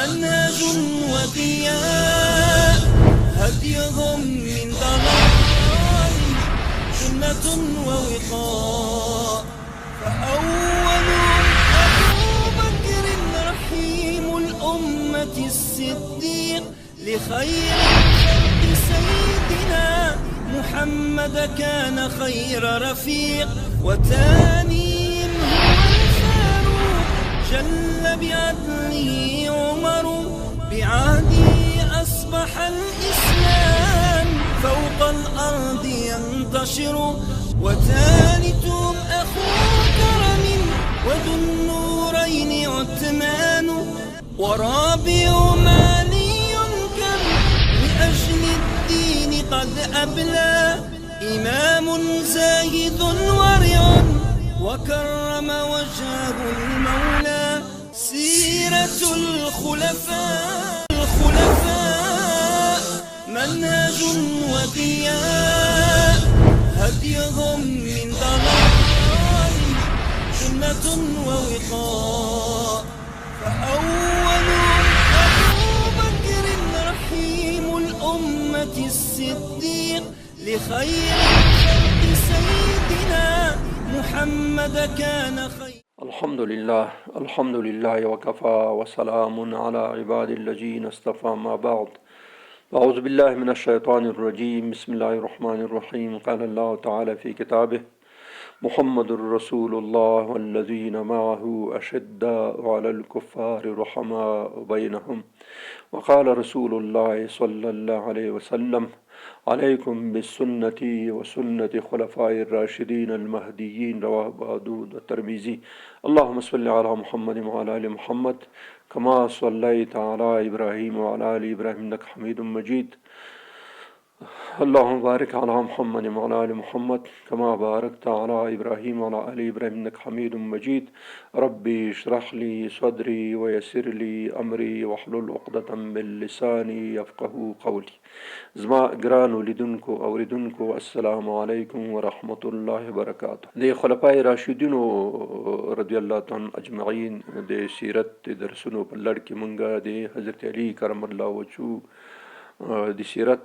منهج وضياء، هديهم من ضلال جنة ووقاء. فأولهم أبو بكر رحيم الأمة الصديق، لخير الخلق سيدنا محمد كان خير رفيق. وثانيهم هو الفاروق جل بعدله عمر، بعهده أصبح الإسلام فوق الأرض ينتشر. وثالثهم أخو كرم وذو النورين عثمان، ورابعهم علي كم لأجل الدين قد أبلى، إمام زاهد ورع وكرم وجهه المولى. سيرة الخلفاء الخلفاء منهج وضياء، هديهم من ضلال جنة ووقاء. فأولهم أبو بكر رحيم الأمة الصديق، لخير الخلق سيدنا محمد كان خير. الحمد لله، الحمد لله وكفى وسلام على عباد الذين اصطفى، ما بعد، أعوذ بالله من الشيطان الرجيم، بسم الله الرحمن الرحيم. قال الله تعالى في كتابه: محمد رسول الله والذين معه أشداء على الكفار رحماء بينهم. وقال رسول الله صلى الله عليه وسلم: عليكم بسنتي وسنة خلفاء الراشدين المهديين. رواه أبو داود والترمذي. اللهم صل على محمد وعلى آل محمد كما صليت على إبراهيم وعلى آل إبراهيم إنك حميد مجيد. اللهم بارك على محمد وعلى آل محمد كما باركت على إبراهيم وعلى آل إبراهيم إنك حميد مجيد. ربي اشرح لي صدري ويسر لي أمري واحلل عقدة من لساني يفقه قولي. زما ګرانو لیدونکو، اوریدونکو، السلام علیکم ورحمت الله وبرکاته. د خلفای راشدینو رضی الله تعالی اجمعین د سیرت درسونو په لړ کې مونږه د حضرت علی کرم الله وجهه د سیرت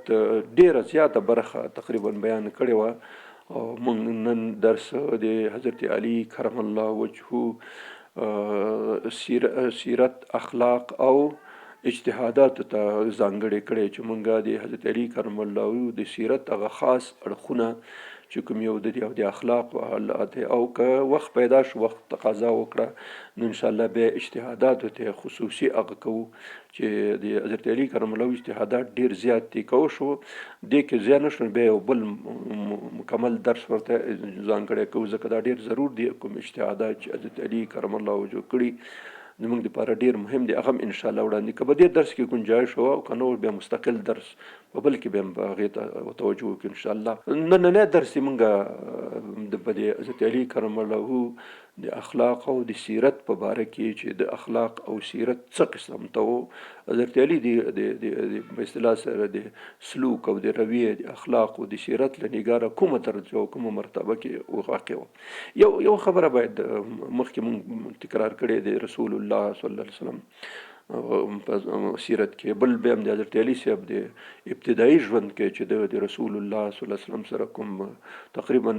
ډیره زیاته برخه تقریبا بیان کړې وه، او مونږ نن درس د حضرت علی کرم الله وجهه سیرت، اخلاق او اجتهادات ته ځانګړې کړې، چې مونږه د حضرت علی کرم الله وجهه د سیرت هغه خاص اړخونه چې کوم یو د دې او د اخلاق او حالات، او که وخت پیدا شو، وخت تقاضا وکړه، نو ان شاء الله بیا اجتهادات ته خصوصي هغه کوو، چې د حضرت علی کرم الله اجتهادات ډیر زیات دي. کو شو دې کې زیات نه شو، بیا یو بل مکمل درس ورته ځانګړی کوو، ځکه دا ډیر ضرور دی. کوم اجتهادات چې حضرت علی کرم الله وجهه کړي، زموږ لپاره ډیر مهم دی. هغه هم ان شاء الله وړاندې که په دې درس کې گنجایش وه، او که نه بیا مستقل درس په بل کې بیا هغې ته توجه وکړو ان شاء الله. نننی درس مونږ د په دې حضرت علی کرم الله د اخلاق او د سیرت په باره کې، چې د اخلاق او سیرت څه قسم ته وو، حضرت علی د د د په اصطلاح سره د سلوک او د رویې، د اخلاق او د سیرت له نګاره کومه درجه او کومه مرتبه کې واقع و. یو یو خبره باید مخکې مونږ تکرار کړې، د رسول الله صلی الله علیه وسلم په سیرت کې، بل بیا هم د حضرت علی صاحب د ابتدایي ژوند کې، چې د رسول الله صلی الله علیه وسلم سره کوم تقریبا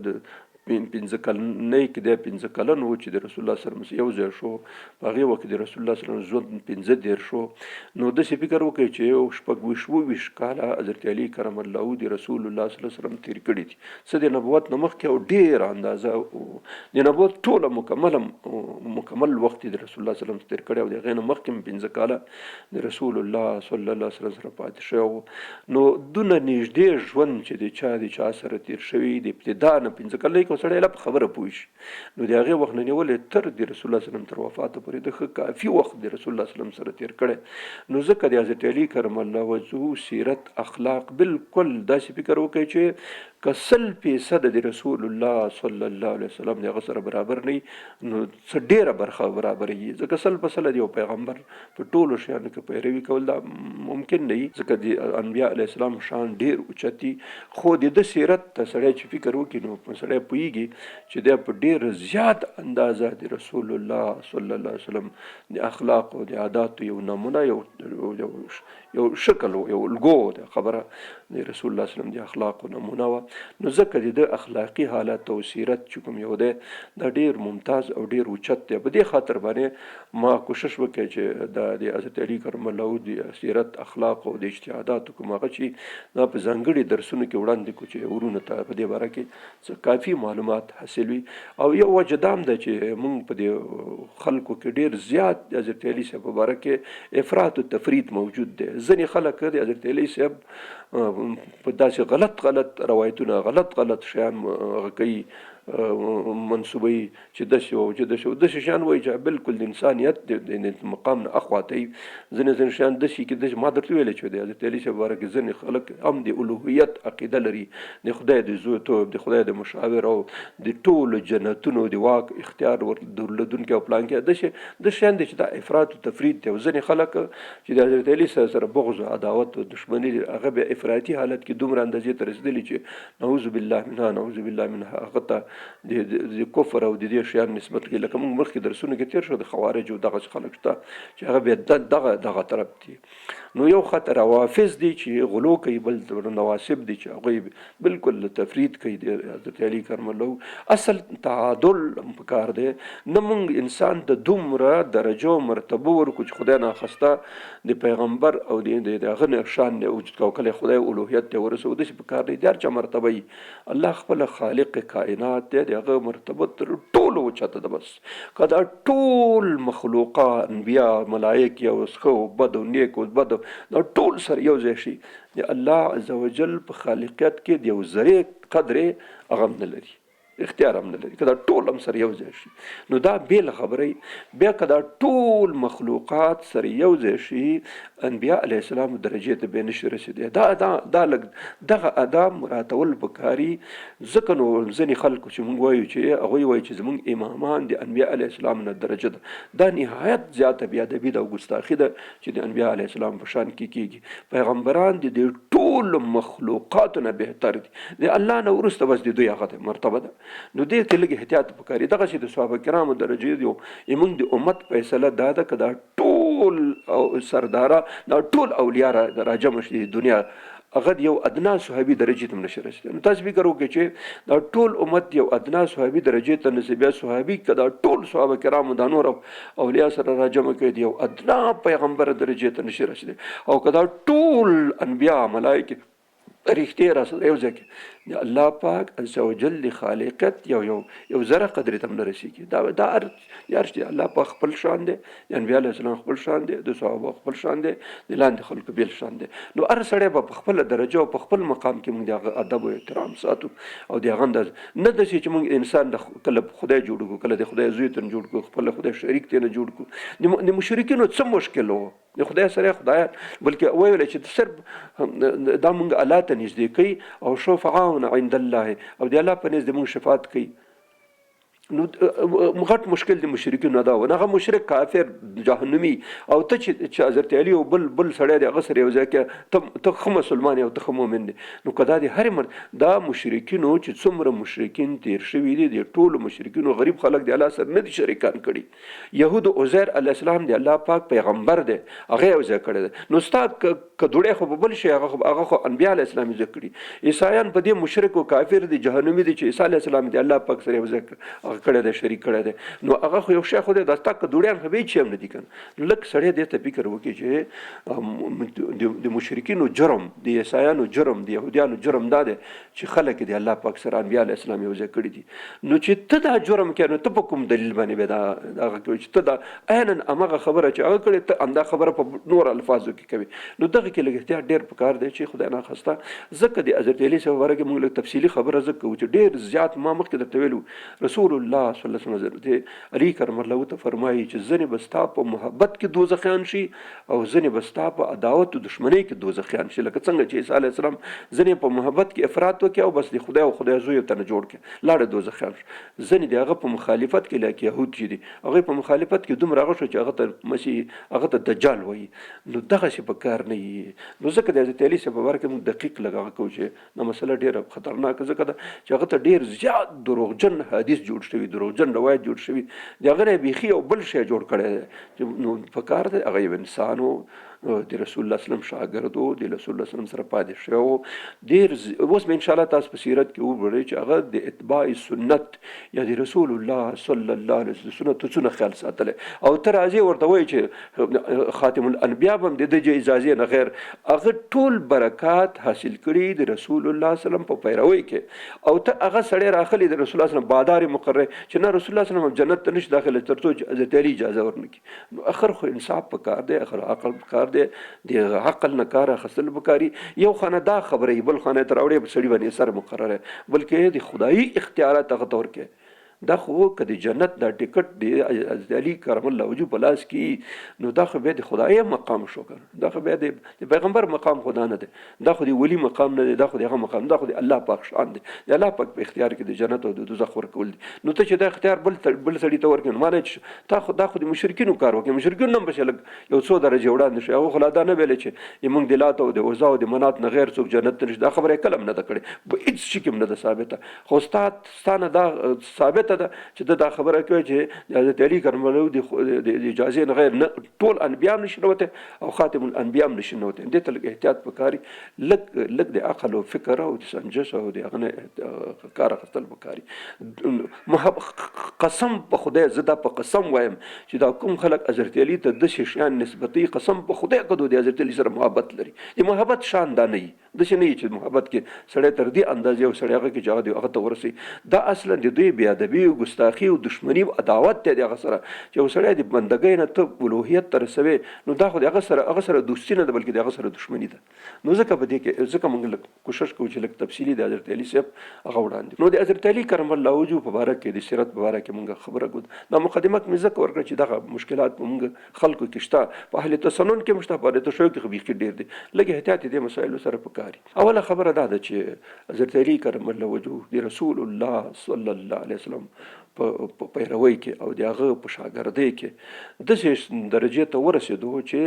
د 5 کلنۍ کې دی، 5 کلن و چې د رسول الله صلی الله علیه وسلم یو ځای شو. په هغې وخت کې د رسول الله صلی الله علیه وسلم ژوند 35 شو. نو داسې فکر وکړئ چې یو 26 27 کاله حضرت علی کرم الله د رسول الله صلی الله علیه وسلم تیر کړي دي، څه د نبوت نه مخکې او ډېره اندازه د نبوت ټوله مکمل وخت د رسول الله صلی الله علیه وسلم تیر کړی، او د هغې نه مخکې هم 5 کاله د رسول الله صلی الله علیه وسلم سره پاتې شوی و. نو دونه نږدې ژوند چې د چا سره تیر شوی، د ابتدا نه، 5 کلنۍ کې سړی لا په خبره پوه شي، نو د هغې وخت نه نیولې تر د رسول الله صلی الله علیه وسلم تر وفاته پورې د ښه کافي وخت د رسول الله صلی الله علیه وسلم سره تیر کړی. نو ځکه د حضرت علی کرم الله وجهه سیرت، اخلاق بالکل داسې فکر وکړي چې که سل فیصده د رسول الله صلی الله علیه وسلم د هغه سره برابر نه نو څه ډیره برخه برابر یي، ځکه سل په سله د یو پیغمبر په ټولو شیانو کې پیروي کول دا ممکن نه وي، ځکه د انبیا علیه السلام شان ډیر اوچت دي. خو د ده سیرت ته سړی چې فکر وکړي نو سړی پوهیږي چې دی په ډیره زیات اندازه د رسول الله صلی الله علیه وسلم د اخلاق او د عاداتو یو نمونه، یو یو شکل و، یو الګو د خبره د رسول الله صلی الله علیه وسلم د اخلاقو نمونه وه. نو ځکه د ده اخلاقي حالت او سیرت چې کوم یو دی دا ډیر ممتاز او ډیر اوچت دی. په دې خاطر باندې ما کوشش وکړ چې د د حضرت علی کرم الله د سیرت، اخلاق او د اجتهاداتو کوم هغه چې دا په ځانګړي درسونو کې وړاندې کو چې ورونو ته په دې باره کې څه کافي معلومات حاصل وي. او یو وجه دا هم ده چې موږ په دې خلکو کې ډیر زیات د حضرت علي صاحب په باره کې افراط او تفرید موجود دی. ځینې خلک د حضرت علي صاحب په داسې غلط غلط روایتونه، غلط غلط شیان هغه کوي، منسوبوي چې داسې وو، چې داسې وو، داسې شیان وایي چې بالکل د انسانیت د مقام نه اخوا ته وي. ځینې ځینې شیان داسې کې داسې ما درته ویل چې د حضرت علي صاحب باره کې ځینې خلک هم د الوهیت عقیده لري، د خدای د زویتوب، د خدای د مشاور او د ټولو جنتونو د واک اختیار ور درلودونکی او پلان کې داسې د شیان دي چې دا افراط او تفرید دی. او ځینې خلک چې د حضرت علي سره سره بغض او عداوت او دښمني لري، هغه بیا افراطي حالت کې دومره اندازې ته رسېدلي چې نعوذ بالله منها، نعوذ بالله منها، هغه ته د کفر او د دې شیان نسبت کوي. لکه موږ مخکې درسونو کې تېر شو، د خوارجو دغسې خلک شته چې هغه بیا دغه دغه طرف دي. نو یو خط روافض دي چې غلو کوي، بل نواسب دي چې هغوی بالکل تفرید کوي د حضرت علي کرم الله. اصل تعادل پکار دی، نه موږ انسان ته دومره درجه او مرتبه ورکړو چې خدای ناخواسته د پیغمبر او د هغه نه شان نه اوچت کړو، کله خدای الوهیت ته ورسوو. داسې پکار دی، د هر چا مرتبه وي. الله خپله خالق کائنات دی، د هغه مرتبه تر ټولو اوچته ده. بس که دا ټول مخلوقا، انبیا، ملائک او ښه او بد او نیک او بد دا ټول سره یو ځای شي، د الله عزوجل په خالقیت کې د یو ذرې قدر هغه هم نه لري، اختیار هم نه لري. که دا ټول هم سره یو ځای شي نو دا بېله خبره. بیا که دا ټول مخلوقات سره یو ځای شي، انبیا علیه السلام درجې ته به نشي رسېدی. دا دا دا لږ دغه ادا مراتول پکاري. ځکه نو ځینې خلکو چې موږ وایو چې هغوی وایي چې زموږ امامان د انبیا علیه السلام نه درجه ده، دا نهایت زیاته بېادبي ده او ګستاخي ده چې د انبیا علیه السلام په شان کې کېږي. پیغمبران د دې ټولو مخلوقاتو نه بهتر دي، د الله نه وروسته بس د دوی هغه ده مرتبه ده. نو دې کې لږ احتیاط پکاري. دغسې د صحابه کرامو درجې دي. زموږ د امت فیصله دا ده که دا ټول او سرداره، دا ټول اولیاء راجمع شي د دنیا، هغه د یو ادنا صحابي درجې ته هم نشي رسېدلی. نو تاسو فکر وکړئ چې دا ټول امت یو ادنا صحابي درجې ته نه، بیا صحابي که دا ټول صحابه کرامو دا نور اولیاء سره راجمع کړي، د یو ادنا پیغمبر درجې ته نشي رسېدلی. او که دا ټول انبیا، ملایکې، فرښتې را سره یو ځای کې د الله پاک عزوجل د خالقیت یو یو یو ذره قدر ته هم نه رسېږي. دا دا هر هر شی الله پاک خپل شان دی، د انبیا علیه السلام خپل شان دی، د صحابه خپل شان دی، د لاندې خلکو بېل شان دی. نو هر سړی به په خپله درجه او په خپل مقام کې موږ د هغه ادب او احترام ساتو او د هغه انداز نه داسې چې موږ انسان د کله خدای جوړ کړو، کله د خدای زوی ته جوړ کړو، خپل خدای شریک ته نه جوړ کړو. د مشرکینو څه مشکل و د خدای سره خدای، بلکې ویل چې صرف دا مونږ الله ته نږدې کوي او شفعاؤنا عند الله، او د الله په نزد مونږ شفاعت کوي. نو غټ مشکل د مشرکینو دا و. هغه مشرک، کافر، جهنمی او ته چې حضرت علی او بل بل سړی دی هغه سره یو ځای کې، ته ته ښه مسلمان او ته ښه مؤمن دی. نو که دا د هرې مر دا مشرکینو چې څومره مشرکین تیر شوي دي، د ټولو مشرکینو غریب خلک د الله سره نه دي شریکان کړي. یهودو عزیر علیه السلام د الله پاک پیغمبر دی، هغه یو ځای کړی دی. نو ستا کدوړی خو په بل شي، هغه خو انبیا علیه السلام یې ځای کړي. عیسایان په دې مشرک او کافر دي، جهنمي دي چې عیسی علیه السلام د الله پاک سره یو ځای هغه کړی دی، شریک کړی دی. نو هغه خو یو شی خو دی، دا ستا کدوړیان خو به هېڅ شی هم نه دي که نه. نو لږ سړی دې ته فکر وکړي چې د مشرکینو جرم، د عیسایانو جرم، د یهودیانو جرم دا دی چې خلک د الله پاک سره انبیا علیه السلام یو ځای کړي دي. نو چې ته دا جرم کوې نو ته په کوم دلیل باندې بیا دا هغه کوې چې ته دا عینا همغه خبره چې هغه کړې، ته همدا خبره په نور الفاظو کې کوې؟ نو دغه کې لږ احتیاط ډېر پکار دی چې خدای ناخواسته. ځکه د حضرت علي صاحب باره کې موږ لږ تفصیلي خبره ځکه کوو چې ډېر زیات ما مخکې درته ویلو، رسول الله صلی الله علیه وسلم حضرت علي کرم الله ته فرمایي چې ځینې به ستا په محبت کې دوزخیان شي او ځینې به ستا په عداوت او دښمنۍ کې دوزخیان شي. لکه څنګه چې عیسی علیه السلام ځینې په محبت کې افراط وکړي او بس د خدای او خدای زوی ته نه جوړ کړي، لاړه دوزخیان شو. ځینې د هغه په مخالفت کې لکه یهود چې دي، هغوی په مخالفت کې دومره هغه شو چې هغه ته مسیح، هغه ته دجال وایي. نو دغسې په کار نه وي. نو ځکه د حضرت علي صاحب په باره کې موږ دقیق لږ هغه کوو چې دا مسله ډیره خطرناکه ځکه ده چې هغه ته ډیر زیات دروغجن حدیث جوړ شوی، دروغجن روایت جوړ شوی، د هغه نه بیخي یو بل شی جوړ کړی دی. چې نو په کار دی هغه یو انسان و، د رسول الله اسلام شاګرد و، د رسول الله اسلام سره پاتې شوی و. ډیر اوس به ان شاء الله تاسو په سیرت کې وګورئ چې هغه د اتباع سنت یا د رسول الله صلی الله علیه وسلم سنت څونه خیال ساتلی، او ته راځې ورته وایي چې خاتم الانبیاء به هم د ده اجازې نه غیر هغه ټول برکات حاصل کړي د رسول الله صلی الله علیه وسلم په پیروۍ کې، او ته هغه سړی راخلي د رسول الله صلی الله علیه وسلم بادار مقرر چې نه رسول الله صلی الله علیه وسلم جنت ته نشي داخله تر څو چې حضرت علي اجازه ورنکړي. نو اخر خو انصاف پکار دی، اخر عقل پکار دی، د عقل نه کار اخیستل پکاري. یو خانه دا خبره بل خانه تر اوړې په سړي باندې سر مقرره، بلکې د خدایي اختیارات هغه ته ورکړي. دا خو که د جنت دا ټیکټ د حضرت علي کرم الله وجهه په لاس کې، نو دا خو بیا د خدای مقام شو کنه، دا خو بیا د پیغمبر مقام خدا نه دی، دا خو د ولی مقام نه دی، دا خو د هغه مقام، دا خو د الله پاک شان دی. د الله پاک په اختیار کې د جنت او د دوزخ ورکول دي. نو ته چې دا اختیار بل سړي ته ورکړې، نو معنی چې تا خو دا خو د مشرکینو کار وکړي، مشرکین هم پسې لږ یو څو درجې وړاندې شو. هغه خو لا دا نه ویلې چې موږ د لات او د عزا او د منات نه غیر څوک جنت ته نشي، دا خبره یې کله هم نه ده کړې، په هېڅ شي کې هم نه ده ثابته. خو ستا نه دا ثابته ده چې ده دا خبره کوي چې د حضرت علي کرم الله د اجازې نه غیر نه ټول انبیا هم نشي نوتی او خاتم الانبیا هم نشي نوتی. دې ته لږ احتیاط پکاري، لږ لږ د عقل او فکر او د سنجش او د هغه نه کار اخیستل پکاري. قسم په خدای، زه دا په قسم وایم چې دا کوم خلک حضرت علي ته داسې شیان نسبتوي، قسم په خدای که دوی د حضرت علي سره محبت لري، د محبت شان دا نه وي. داسې نه وي چې محبت کې سړی تر دې اندازې او سړی هغه کې چې هغه دی هغه ته ورسي. دا اصلا د دوی بې ادبي او ګستاخي او دښمني او عداوت دی د هغه سره چې یو سړی د بندګۍ نه ته الوهیت ته رسوې، نو دا خو د هغه سره دوستي نه ده، بلکې د هغه سره دښمني ده. نو ځکه په دې کې ځکه موږ لږ کوشش کوو چې لږ تفصیلي د حضرت علي صاحب هغه وړاندې. نو د حضرت علي کرم الله وجهه په باره کې د سیرت په باره کې موږ خبره کوو. دا مقدمه مې ځکه ورکړه چې دغه مشکلات په موږ خلکو کې شته، په اهل تسنن کې هم شته، په اهل تشیع کې خو بیخي ډېر دي. لږ احتیاط دې مسایلو سره پکار. اوله خبره دا ده چې حضرت علي کرم الله وجهه د رسول الله صلی الله علیه وسلم په پیروۍ کې او د هغه په شاګردۍ کې داسې درجې ته ورسېدو چې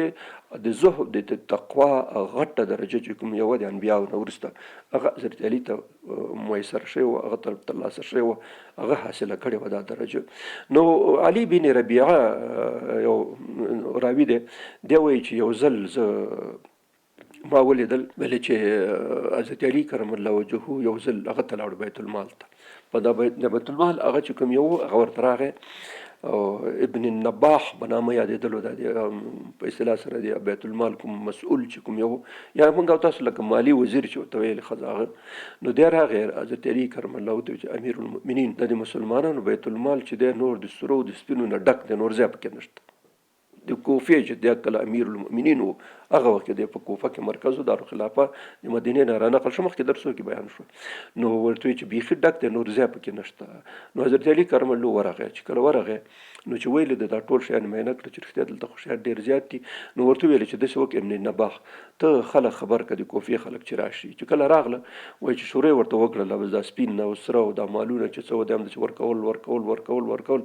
د زهد د تقوا غټه درجه چې کوم یوه د انبیاو نه وروسته هغه حضرت علي ته میسر شوی و، هغه تر ترلاسه شوی و، هغه حاصله کړې وه دا درجه. نو علي بن ربیعه یو راوي دی، دی وایي چې یو ځل زه ما ولیدل ویل چې حضرت علي کرم الله وجهه یو ځل هغه ته لاړ بیت المال ته. په دا بیت المال هغه چې کوم یو هغه ورته راغی او ابن النباح په نامه یادېدلو، دا دی په اصطلاح سره دی بیت المال کوم مسؤل چې کوم یو یا موږ او تاسو لکه مالی وزیر چې ورته ویل ښځه هغه. نو دی راغی حضرت علي کرم الله ورته چې امیر المؤمنین د مسلمانانو بیت المال چې دی نور د سرو د سپینو نه ډک دی، نور ځای پکې نشته. د کوفې چې دی کله امیر المؤمنین و هغه وخت دی په کوفه کې مرکز و، دارالخلافه د مدینې نه رانقل شو، مخکې درسو کې بیان شو. نو ورته ویې چې بیخي ډک دی، نور ځای پکې نشته. نو حضرت علي کرم الله ورغی، چې کله ورغی نو چې ویل د دا ټول شیان معاینه کړه چې رښتیا دلته خو شیان ډېر زیات دي. نو ورته ویل چې داسې وکړه ابن نباح ته خلک خبر که د کوفې خلک چې راشي. چې کله راغله وایي چې شروع یې ورته وکړله، بس دا سپین نه او سره او دا مالونه چې څه و دی همداسې ورکول ورکول ورکول ورکول،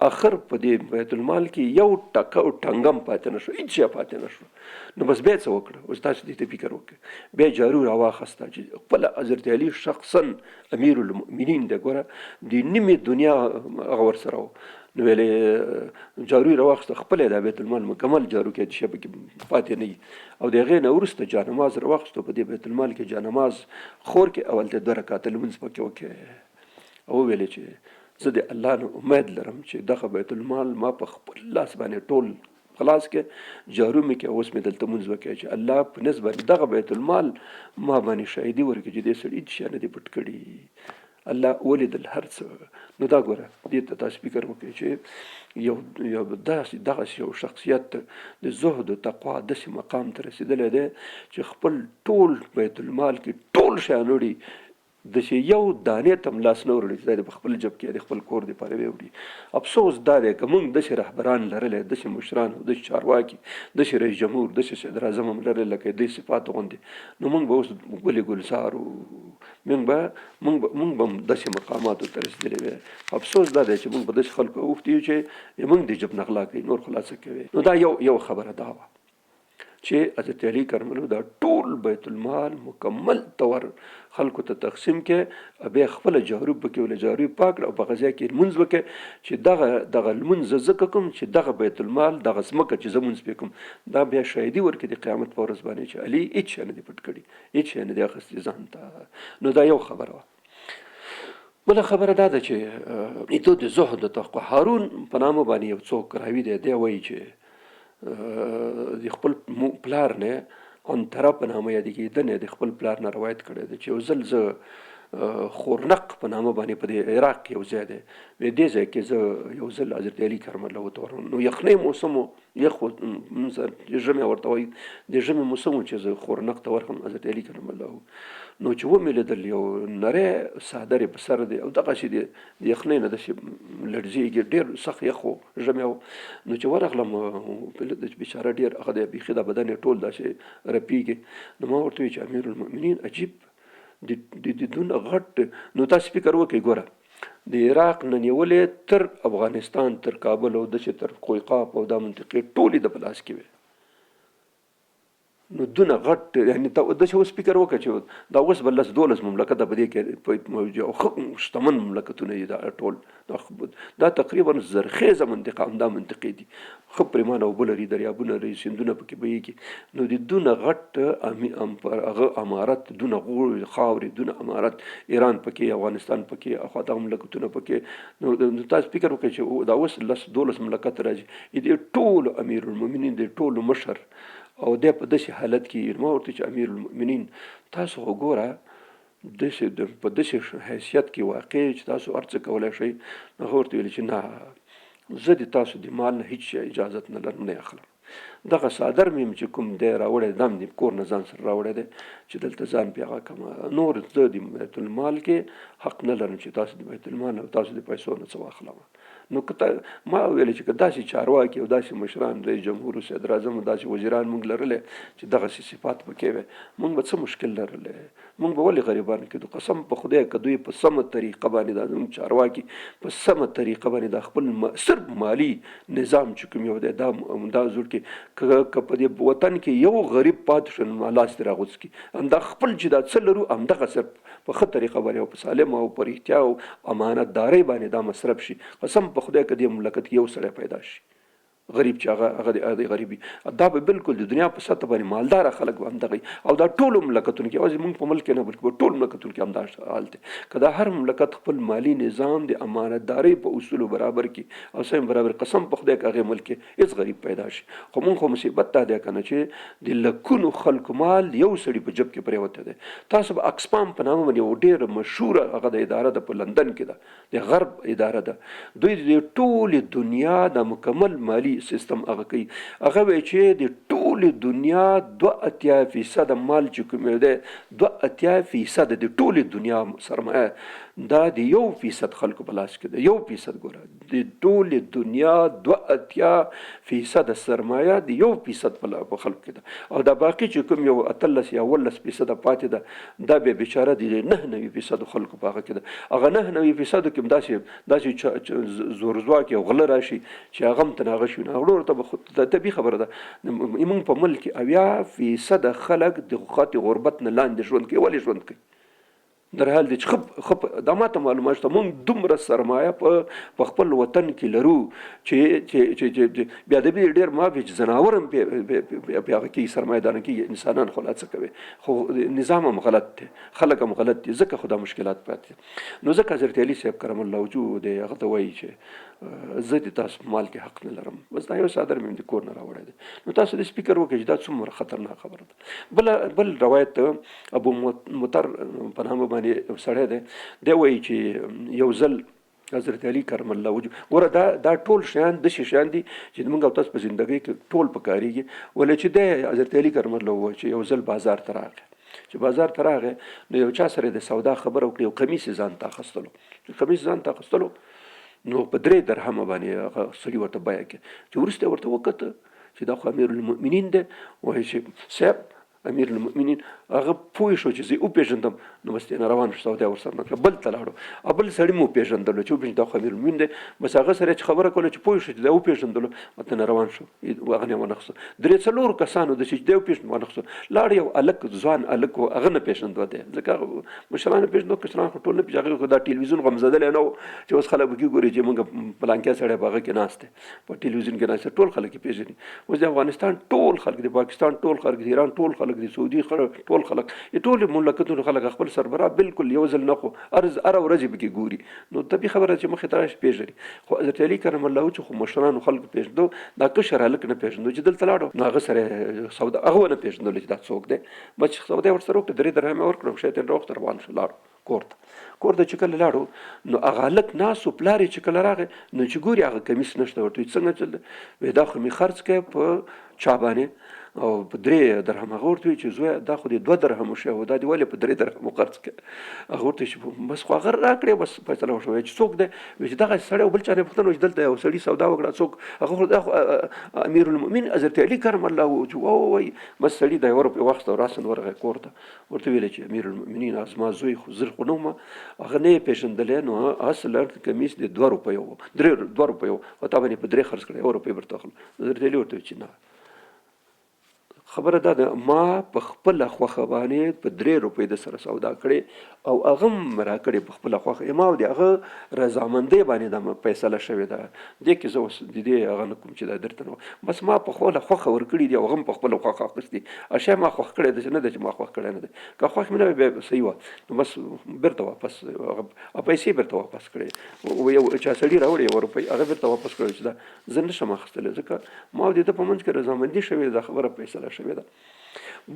اخر په دې بیت المال کې یو ټکه او ټنګم پاتې نه شو، هېڅ شی پاتې نه شو. نو بس بیا څه وکړه؟ اوس تاسو دې ته فکر وکړئ. بیا جارو راواخسته چې خپله حضرت علي شخصا امیر المؤمنین دی، ګوره د نیمې دنیا هغه ورسره و. نو ویلې جارو یې راواخسته، خپله یې دا بیت المال مکمل جارو کې چې شی پکې پاتې نه وي. او د هغې نه وروسته جانماز راواخستو، په دې بیت المال کې جانماز خور کې او هلته دوه رکعته لمونځ پکې وکړي او وویلې چې زه د الله نه امید لرم چې دغه بیت المال ما په خپل لاس باندې ټول خلاص کې، جارو مې کې، اوس مې دلته مونځ وکړي چې الله په نس باندې دغه بیت المال ما باندې شاهدي ورکړي چې دې سړي هېڅ شی نه دی پټ کړي، الله ولیدل هر څه. نو دا ګوره دې ته تاسو فکر وکړئ چې یو یو داسې دغسې یو شخصیت د زهد او تقوا داسې مقام ته رسېدلی دی چې خپل ټول بیت المال کې ټول شیان وړي، داسې یو دانې ته هم لاس نه وروړي چې دا دې په خپل جب کې د خپل کور دپاره ویوړي. افسوس دا دی که موږ داسې رهبران لرلی، داسې مشران او داسې چارواکي، داسې رئیس جمهور، داسې صدراعظم هم لرلی لکه دې صفاتو غوندې، نو موږ به اوس ګل ګلزار وو، موږ به موږ به موږ به هم داسې مقاماتو ته رسېدلي وی. افسوس دا دی چې موږ په داسې خلکو اوښتي یو چې موږ د جب نه غلا کوي، نور خو لا څه کوي. نو دا یو یو خبره دا وه چې حضرت علی کرم الله دا ټول بیت المال مکمل طور خلکو ته تقسیم کې، بیا خپل جارو پکې ول، جارو پاک او په غزا کې لمونځ وکړي چې دغه دغه لمونځ زکه کوم چې دغه بیت المال دغه ځمکه چې زه مونځ پې کوم، دا بیا شاهدي ورکړي د قیامت په ورځ باندې چې علي هیڅ شی نه دی پټ کړي، هیڅ شی نه دی اخیستی ځان ته. نو دا یو خبره وه. بله خبره دا ده چې ایتو د زهد تقوا هارون په نامه باندې یو څوک راوي دی، دی وایي چې د خپل پلار نه عنتره په نامه یادېږي، ده نه د خپل پلار نه روایت کړی دی چې یو ځل زه خورنق په نامه باندې په دې عراق کې یو ځای دی، وی دې ځای کې زه یو ځل حضرت علي کرم الله ته ورغلم. نو یخنۍ موسم و، یخ و، ژمی ورته وایي، د ژمي موسم و چې زه خورنق ته ورغلم حضرت علي کرم الله. نو چې ومې لیدل یو نری څادر یې په سر دی او دغسې د یخنۍ نه داسې لړزېږي، ډېر سخت یخ و، ژمی و. نو چې ورغلم چې بېچاره ډېر هغه دی، بیخي دا بدن یې ټول داسې رپېږي. نو ما ورته وویل چې امیر المؤمنین عجیب د دونه غټ، نو تاسو فکر وکړئ ګوره د عراق نه نیولې تر افغانستان تر کابل او داسې تر کوه قاف او دا منطقې ټولې د په لاس کې وې. نو دونه غټ یعنی ته داسې اوس فکر وکړه چې دا اوس به لس دولس مملکته په دې کې او ښه شتمن مملکتونه دي دا ټول، دا تقریبا زرخیزه منطقه همدا منطقې دي، ښه پریمانه اوبه لري، دریابونه لري، سیندونه پکې بهیږي. نو د دونه غټ هغه امارت، دونه خاورې، دونه امارت، ایران پکې، افغانستان پکې، اخوا دغه مملکتونه پکې. نو تاسو فکر وکړئ چې دا اوس لس دولس مملکت راځي، دې ټولو امیرالمؤمنین، دې ټولو مشر، او دی په داسې حالت کې. ما ورته چې امیر المؤمنین تاسو خو ګوره داسې په داسې حیثیت کې واقع چې تاسو هر څه کولی شئ. نو هغه ورته ویل چې نه، زه د تاسو د مال نه هیڅ شی اجازت نه لرم، نه یې اخلم. دغه څادر مې هم چې کوم دی راوړی، دا مې د کور نه ځان سره راوړی دی چې دلته ځان پې هغه کړم، نور زه د بیت المال کې حق نه لرم چې تاسو د بیت المال او تاسو د پیسو نه څه واخلم. نو که ته ما ویل چې که داسې چارواکي او داسې مشران، رئیس جمهور او صدراعظم او داسې وزیران موږ لرلی چې دغسې صفات پکې وی، موږ به څه مشکل لرلی؟ موږ به ولې غریبان کېدو؟ قسم په خدای که دوی په سمه طریقه باندې دا زموږ چارواکي په سمه طریقه باندې دا خپل صرف مالي نظام چې کوم یو دی دا دا زوړ کې که په دې وطن کې یو غریب پاتې شو نو لاس دې راغوڅ کړي. همدا خپل چې دا څه لرو همدغه صرف په ښه طریقه باندې او په سالمه او په رښتیا او امانتدارۍ باندې دا مصرف شي، قسم په خدای که دې مملکت کې یو سړی پیدا شي غریب چې هغه هغه د غریبي دا به بالکل د دنیا په سطح باندې مالدار خلک به همدغه وي. او دا ټولو مملکتونو کې، یوازې موږ په ملک کې نه بلکې په ټولو مملکتونو کې همدا حال دی. که دا هر مملکت خپل مالي نظام د امانتدارۍ په اصولو برابر کړي او سم برابر، قسم په خدای که هغې ملک کې هېڅ غریب پیدا شي. خو موږ خو مصیبت دا دی که نه چې د لکونو خلکو مال یو سړي په جب کې پرېوتی دی. تاسو به اکسپام په نامه باندې یو ډېره مشهوره هغه د اداره ده، په لندن کې ده، د غرب اداره ده، دوی د ټولې دنیا د مکمل مالي سیستم هغه کوي. هغه وایي چې د ټولې دنیا 82% مال چې کوم یو دی، 82% د ټولې دنیا سرمایه دا د 1% خلکو په لاس کې ده. 1% ګوره، د ټولې دنیا 82% سرمایه د 1% په خلکو کې ده، او دا باقي چې کوم یو 18 یا 17% پاتې ده، دا بیا بېچاره د 99% خلکو په هغه کې ده. هغه 99% کې هم داسې داسې زورځواک یو غله راشي چې هغه هم ترې هغه شي، نو هغه ته به خو دا طبیعي خبره ده. موږ په ملک کې 70% خلک د خط غربت نه لاندې ژوند کوي. ولې ژوند کوي؟ در حال دی چې خپ دا ماته معلومات شته، موږ دومره سرمایه په خپل وطن کې لرو چې چې چې چې بیا د دې ډېر معافي چې ځناور هم په هغه کې سرمایه داران کېږي، انسانان خو لا څه کوي، خو نظام هم غلط دی، خلک هم غلط دي، ځکه خو دا مشکلات پاتې دي. نو ځکه حضرت علي صاحب کرم الله وجهه دی هغه ته وایي چې زه د تاسو په مال کې حق نه لرم، بس دا یو څادر مې د کور نه راوړی دی. نو تاسو دې فکر وکړئ چې دا څومره خطرناک خبره ده. بل روایت ابو مطر په نامه باندې یو سړی دی، دی وایي چې یو ځل حضرت علي کرم الله وجهه، ګوره دا ټول شیان داسې شیان دي چې موږ او تاسو په زندګۍ کې ټول پکارېږي، ولې چې دی حضرت علي کرم الله وجهه چې یو ځل بازار ته راغی، چې بازار ته راغی نو یو چا سره د سودا خبره وکړي، یو قمیص یې ځان ته اخیستلو. چې قمیص ځان ته اخیستلو نو په 3 درهمه باندې هغه سړي ورته بیه کړي. چې وروسته ورته وکته چې دا خو امیر المؤمنین دی، وایي چې صاحب امیر المؤمنین، هغه پوه شو چې زه یې وپېژندم، نو بس ترېنه روان شو، سودا یې ورسره نه کړه، بل ته لاړو او بل سړي مو وپېژندلو چې وپېژندو دا خو امیر المؤمنین دی. بس هغه سره چې خبره کوله چې پوه شو چې دا وپېژندلو، ترېنه روان شو، هغه نه یې ونه خستو. 3 4 کسانو داسې چې دی وپېژندو ونه خستو. لاړ یو هلک، ځوان هلک و، هغه نه پېژندو دی، ځکه هغه مشران یې پېژندو، کشران خو ټول نه پېژندل. هغه خو دا ټلویزیون غمزدلی نه و چې اوس خلک پکې ګوري چې موږ پلانکی سړی په هغه کې ناست دی، په ټلویزیون کې ناست، ټول خلک یې پېژني. اوس د افغانستان ټول خلک، د پاکستان ټول خلک، د ایران ټول خلک، د سعودي ټول خلک، د ټولو مملکتونو خلک خپل سربراه بالکل یو ځل نه خو هره ورځ یې پکې ګوري. نو طبیعي خبره چې مخې ته راشي پېژني. خو حضرت علي کرم الله وجهه خو مشرانو خلکو پېژندو، دا کشر هلک نه پېژندو. چې دلته لاړو نو هغه سره سودا، هغه ونه پېژندلو چې دا څوک دی. بس چې سودا یې ورسره وکړه، 3 درهمه یې ورکړه، شی ترې راوخته، روان شو، لاړو کور ته. کور ته چې کله لاړو نو هغه هلک ناست و، پلار یې چې کله راغی نو چې ګوري هغه کمیس نشته. ورته وایي څنګه چل دی؟ وایي دا خو مې خرڅ کړی په چا باندې او په 3 درهمه. هغه ورته وایي چې زویه دا خو دې 2 درهمو شی و، دا دې ولې په 3 درهمو خرڅ کړی؟ هغه ورته وایي چې بس خو هغه راکړې، بس فیصله وشوه. وایي چې څوک دی؟ وایي چې دغه سړی و. بل چا نه پوښتنه وکړه چې دلته یو سړي سودا وکړه، څوک؟ هغه خو دا خو امیر المؤمنین حضرت علي کرم الله و. چې وایي بس سړي دا یوه روپۍ واخیسته او راساً ورغی کور ته. ورته ویل چې امیر المؤمنین زما زوی خو زه خو نه وم، هغه نه یې پېژندلی، نو اصلا کمیس د 2 روپیو و، 2 روپیو او تا باندې په 3 خرڅ کړی، 1 روپۍ ورته اخلم. حضرت علي ورته ویل چې نه، خبره دا ده ما په خپله خوښه باندې په 3 روپۍ د سره سودا کړې او هغه هم راکړې په خپله خوښه، ما او د هغه رضامندۍ باندې دا فیصله شوې ده. دې کې زه اوس د دې هغه نه کوم چې دا درته نه، بس ما په خپله خوښه ورکړي دي او هغه هم په خپله خوښه اخیستي. شی ما خوښ کړی داسې نه ده چې ما خوښ کړی نه دی، که خوښ مې نه وی بیا صحیح وه. نو بس بېرته واپس هغه پیسې بېرته واپس کړې. یو چا سړي راوړې یوه روپۍ، هغه بېرته واپس کړې چې دا زه نه شم اخیستلی، ځکه ما او د ده په منځ کې رضامندي شوې ده، خبره فیصله شوې ده.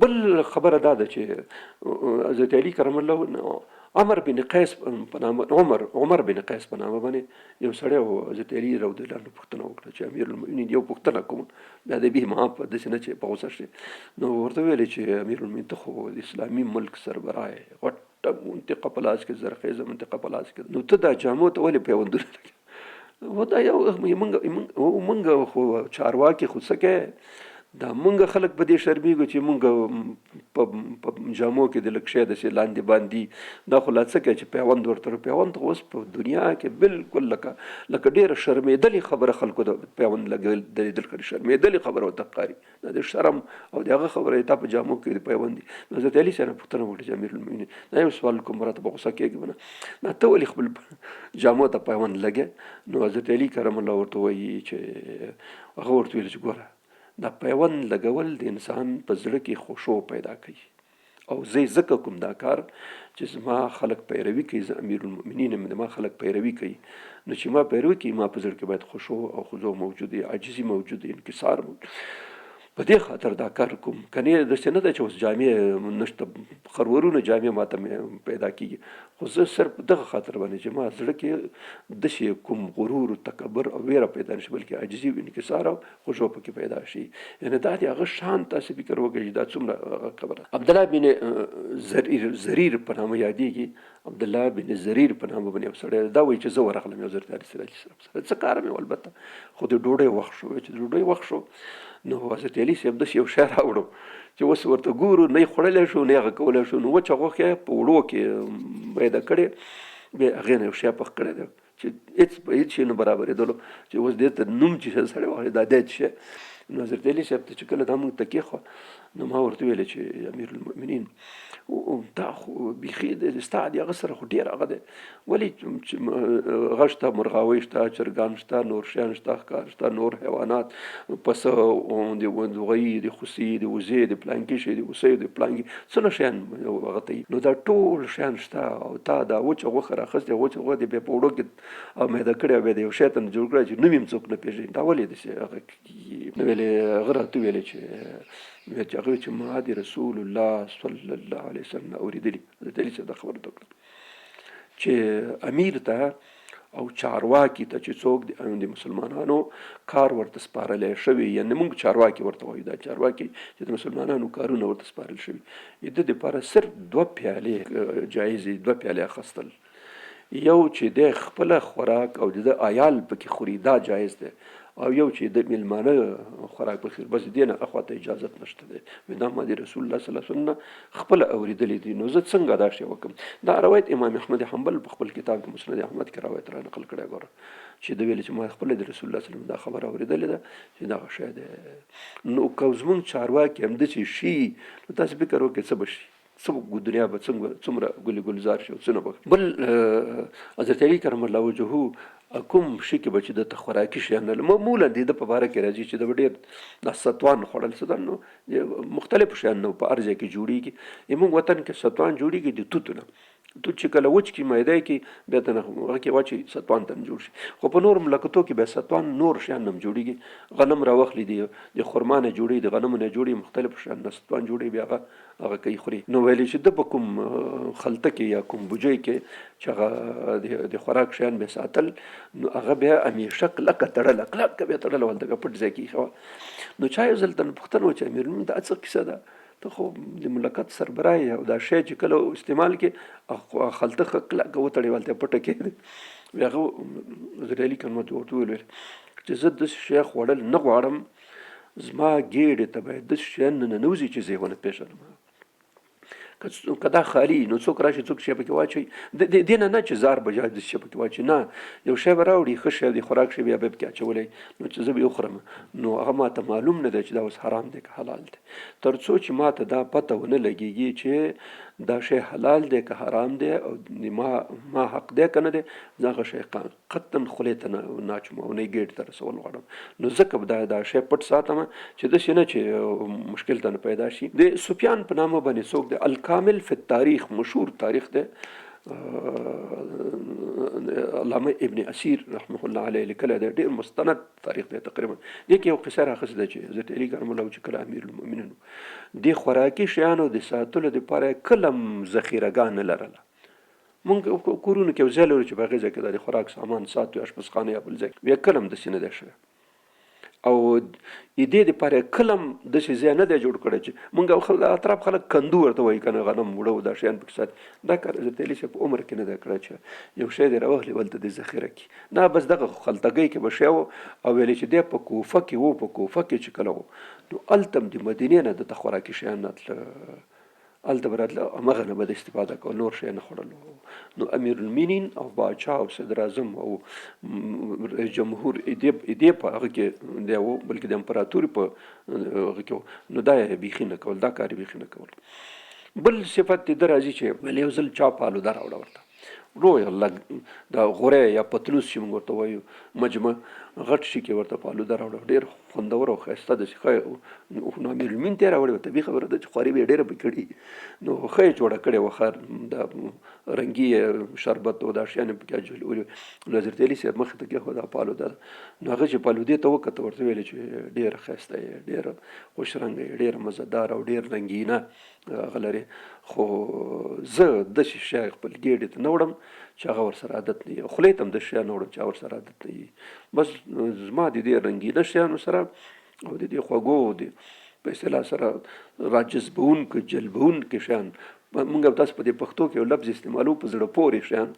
بل خبره دا ده چې حضرت علي کرم الله عمر بن قیس په نامه، عمر بن قیس په نامه باندې یو سړی و. حضرت علي رضی الله عنه پوښتنه وکړه چې امیر المؤمنین یو پوښتنه کوم، بیا د به معاف داسې نه چې په غوسه شي. نو ورته ویل چې امیر المؤمنین ته خو د اسلامي ملک سربراه یې، غټه منطقه په لاس کې، زرخیزه منطقه په لاس کې، نو ته دا جامو ته ولې پیوندونه لګوې؟ و دا یو مونږ خو چارواکي خو څه کوې، دا مونږ خلک په دې شرمېږو چې مونږ په جامو کې د لږ شی داسې لاندې باندې، دا خو لا څه کوې چې پیوند ورته. پیوند خو اوس په دنیا کې بالکل لکه ډېره شرمېدلې خبره خلکو د پیوند لګول درېدل کړي، شرمېدلې خبره ورته ښکاري. دا د شرم او د هغه خبره تا په جامو کې د پیوند دي. نو حضرت علي صاحب پوښتنه وکړه چې امیر المؤمنین دا یو سوال کوم، راته په غوسه کېږي به نه، دا ته ولې خپل جامو ته پیوند لګې؟ نو حضرت علي کرم الله ورته وایي چې هغه ورته ویل چې ګوره دا پیوند لګول د انسان په زړه کې خشوع پیدا کوي، او زه یې ځکه کوم دا کار چې زما خلک پیروي کوي، زه امیر المؤمنین یم، زما خلک پیروي کوي، نو چې ما پیروي کوي ما په زړه کې باید خشوع او خضوع موجود وي، عاجزي موجود وي، انکسار موجود. په دې خاطر دا کار کوم. کنې داسې نه ده چې اوس جامې نشته، خرورونه جامې ماته پیدا کېږي، خو زه صرف دغه خاطر باندې چې ما زړه کې داسې کوم غرور او تکبر او ویره پیدا نه شي، بلکې عاجزي او انکسار او خشوع پکې پیدا شي. یعنې دا د هغه شان تاسې فکر وکړئ چې دا څومره هغه خبره. عبدالله بن زریر په نامه یادېږي، عبدالله بن زریر په نامه باندې یو سړی دا وایي چې زه ورغلم یو ځل حضرت علي صاحب سره، څه کار مې و البته، خو د ډوډۍ وخت شو. چې د ډوډۍ وخت شو نو حضرت علي صاحب داسې یو شی راوړو چې اوس ورته ګورو نه یې خوړلی شو نه یې هغه کولی شو. نو وچه غوښه یې په اوړو کې میده کړې، بیا هغې نه یو شی پخ کړی دی چې هېڅ په هېڅ شي نه برابرېدلو، چې اوس دې ته نوم چې سړی واخلي دا دی څه شی. نو حضرت علي صاحب ته چې کله دا موږ ته کېښوه نو ما ورته ویل چې امیر المؤمنین دا خو بیخي د ستا د هغه سره خو ډېر هغه دی، ولې چې هغه شته، مرغاوۍ شته، چرګان شته، نور شیان شته، ښکار شته، نور حیوانات، پسه، د غویي، د خوسي، د وزې، د پلانکي شي، د هوسۍ، د پلانکي څونه شیان هغه ته وي. نو دا ټول شیان شته او تا دا وچه غوښه راخیستې، وچه غوښه دې بیا په اوړو کې او میده کړې او بیا د یو شی ته جوړ کړی چې نوم یې هم څوک نه پېژني، دا ولې داسې هغه کېږي؟ نو ویلې هغه راته وویلې چې ویل چې هغه چې ما د رسول الله صلی الله علیه وسلم نه اورېدلي، حضرت علي صاحب دا خبره وکړه چې امیر ته او چارواکي ته چې څوک د مسلمانانو کار ورته سپارلی شوی، یعنی موږ چارواکي ورته وایو، دا چارواکي چې د مسلمانانو کارونه ورته سپارل شوي، د ده دپاره صرف دوه پیالې جایز دي، دوه پیالې اخیستل، یو چې دی خپله خوراک او د ده عیال پکې خوري دا جایز دی، او یو چې د میلمانه خوراک پکې خوري، بس دې نه اخوا ته اجازت نشته دی. وایي دا ما د رسول الله صلی الله علیه وسلم نه خپله اورېدلي دي، نو زه څنګه دا شی وکړم؟ دا روایت امام احمد حنبل په خپل کتاب کې مسند احمد کې روایت را نقل کړی، ګوره چې ده ویلي چې ما خپله د رسول الله صلی الله علیه وسلم دا خبره اورېدلې ده چې دغه شی دی. نو که زموږ چارواکي همداسې شي نو تاسې فکر وکړئ څه به شي، څه دنیا به څنګه څومره ګل ګلزار شي او څونه به. بل حضرت علي کرم الله وجهه کوم شي کې به چې د ته خوراکي شیان نه معمولا د ده په باره کې راځي چې ده به ډېر دا ستوان خوړل، ستوان نو مختلف شیان نو په هر ځای کې جوړېږي. زموږ وطن کې ستوان جوړېږي د توتو نه، توت چې کله وچ کړي میده یې کړي بیا ته هغه کې واچوي ستوان ته جوړ شي. خو په نورو ملکتو کې بیا ستوان نور شیان هم جوړېږي، غنم راوخلي دي د خرما نه جوړېږي، د غنمو نه جوړېږي، مختلف شیان نه ستوان جوړېږي، بیا هغه کوي خوري. نو ویلي چې ده په کوم خلطه کې یا کوم بوجۍ کې چې هغه د خوراک شیان به ساتل، نو هغه بیا همیشه کلکه تړله، کلکه بیا تړله، هلته بیا پټ ځای کې ایښې وه. نو چا یو ځل ترنه پوښتنه وکړه چې امیرالمؤمنین دا څه کیسه ده، ته خو د مملکت سربراه یې او دا شی چې کله استعمال کې خلطه ښه کلکه وتړې هلته پټه کېږدې. بیا هغه حضرت علي کرم الله ورته وویل چې زه داسې شی خوړل نه غواړم، زما ګېډې ته باید داسې شیان ننوځي چې زه یې ونه پېژنم. که دا خالي نو څوک راشي څوک شی پکې واچوي، دې نه نه چې زار به داسې شی پکې واچوي، نه، یو شی به راوړي ښه شی دی خوراک شی بیا به یې پکې اچولی، نو چې زه به یې وخورم نو هغه ما ته معلوم نه دی چې دا اوس حرام دی که حلال دی، تر څو چې ما ته دا پته ونه لګېږي چې دا شی حلال دی که حرام دی او ما حق دی که نه دی، زه هغه شی قطعاً خولې ته نه اچوم او نه یې ګېډې ته رسول غواړم. نو ځکه به دا شی پټ ساتم چې داسې نه چې مشکل ته نه پیدا شي. د سفیان په نامه باندې څوک دی، الکامل فی التاریخ، مشهور تاریخ دی، علامه ابن اسیر رحمه الله علیه لیکلی دی، ډېر مستند تاریخ دی. تقریبا دې کې یو قصه راخیستې ده چې حضرت علي کرم الله چې کله امیر المؤمنین و، د خوراکي شیانو د ساتلو دپاره یې کله هم ذخیره ګاه نه لرله. مونږ کورونو کې یو ځای لرو چې په هغې ځای کې د خوراک سامان ساتو، آشپزخانه یا بل ځای کې، بیا کله هم داسې نه دی شوی. او دې دپاره یې کله هم داسې ځای نه دی جوړ کړی چې مونږ اطراف خلک کندو ورته وایي که نه، غنم اوړه او دا شیان پکې ساتي. دا کار حضرت علي صاحب په عمر کې نه دی کړی چې یو شی دې راواخلي هلته دې ذخیره کړي، نه، بس دغه خلطګۍ کې به شی و. او ویلې چې دی په کوفه کې و، په کوفه کې چې کله و نو هلته هم د مدینې نه ده ته خوراکي شیان راتله، هلته به راتله، همغه نه به د استفاده کول، نور شی نه خوړلو. نو امیرالمؤمنین او باچا او صدراعظم او رئیس جمهور دې په هغه کې دی و، بلکې د امپراتوري په هغه کې و، نو دا یې بیخي نه کول، دا کار یې بیخي نه کول. بل صفت دې ده راځي چې ویل یو ځل چا پالوده راوړه ورته، لویه لږ د غوری یا پتنوس چې موږ ورته وایو، مجمع غټ شي کې ورته پالوده راوړه، ډېر خوندور او ښایسته داسې ښه نو امیرالمؤمنین ته یې راوړې وه، طبیعي خبره ده چې خواري به یې ډېره پکې کړي، نو ښه یې جوړه کړې وه، ښه د رنګي شربت او دا شیان یې پکې اچولي وو. نو حضرت علي صاحب مخې ته کېښوده پالوده ده، نو هغه چې پالودې ته وکته ورته ویل چې ډېره ښایسته یې، ډېره خوش رنګه یې، ډېره مزهداره او ډېر رنګینه هغه لري، خو زه داسې شی خپل ګېډې ته نه وړم چې هغه ورسره عادت نه وي، خولې ته هم داسې شی نه وړم چې هغه ورسره عادت نه وي. بس زما د دې رنګینه شیانو سره او د دې خوږو د په اصطلاح سره راجذبوونکو جلبوونکي شیان، موږ او تاسو په دې پښتو کې یو لفظ استعمالو په زړه پورې شیان،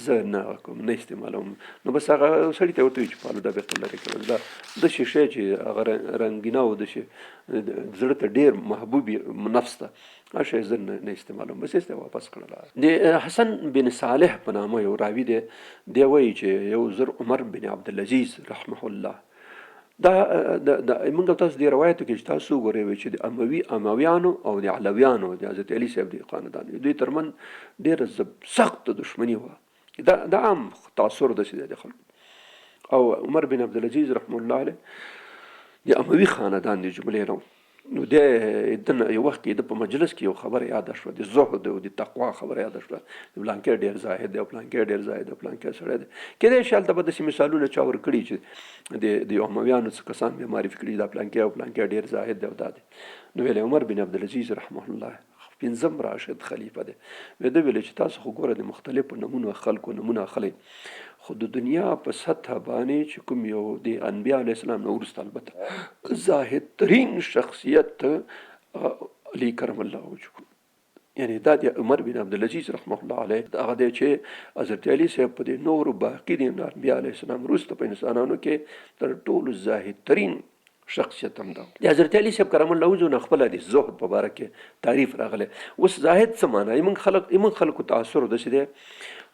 زه نه کوم نه استعمالوم. نو بس هغه سړي ته ورته وایي چې پالوده بېرته لرې کړه، دا داسې شی چې هغه رنګینه او داسې زړه ته ډېر محبوب نفس ته هغه شی زه نه استعمالوم، بس یې واپس کړله. د حسن بن صالح په نامه یو راوي دی، دی وایي چې یو زر عمر بن عبدالعزیز رحمه الله، دا د موږ تاسو د روایتو کې چې تاسو وګورئ چې د اموي امویانو او د علویانو د حضرت علي صاحب د خاندان دوی ترمن ډېره سخته دښمني وه، دا د عام تاثر داسې دی د خلکو. او عمر بن عبدالعزیز رحمه الله علیه د اموي خاندان د جملې نه و. نو دی دنه یو وخت کې د په مجلس کې یو خبره یاده شوه، د زهد او د تقوا خبره یاده شوه، د پلانکی ډېر زاهد دی او پلانکی ډېر زاهد دی او پلانکی سړی دی. کېدای شي هلته به داسې مثالونه چا ورکړي چې د امویانو څه کسان به معرفي کړي دا پلانکی او پلانکی ډېر زاهد دی او دا دی. نو ویل عمر بن عبدالعزیز رحمه الله پنځم راشد خلیفه دی. وی ده ویل چې تاسو خو ګوره د مختلفو نمونو خلکو نمونه اخلئ، خو د دنیا په سطح باندې چې کوم یو د انبیا علیه السلام نه وروسته البته زاهد ترین شخصیت علی کرم الله وجهه، یعنی دا د عمر بن عبدالعزیز رحمه الله علیه هغه دی چې حضرت علی صاحب په دې نورو باقي د انبیا علیه السلام وروسته په انسانانو کې تر ټولو زاهد ترین شخصیت هم ده. د حضرت علی صاحب کرم الله وجهه نه خپله د زهد په باره کې تعریف راغلی. اوس زاهد څه معنا؟ موږ خلکو تاثر داسې دی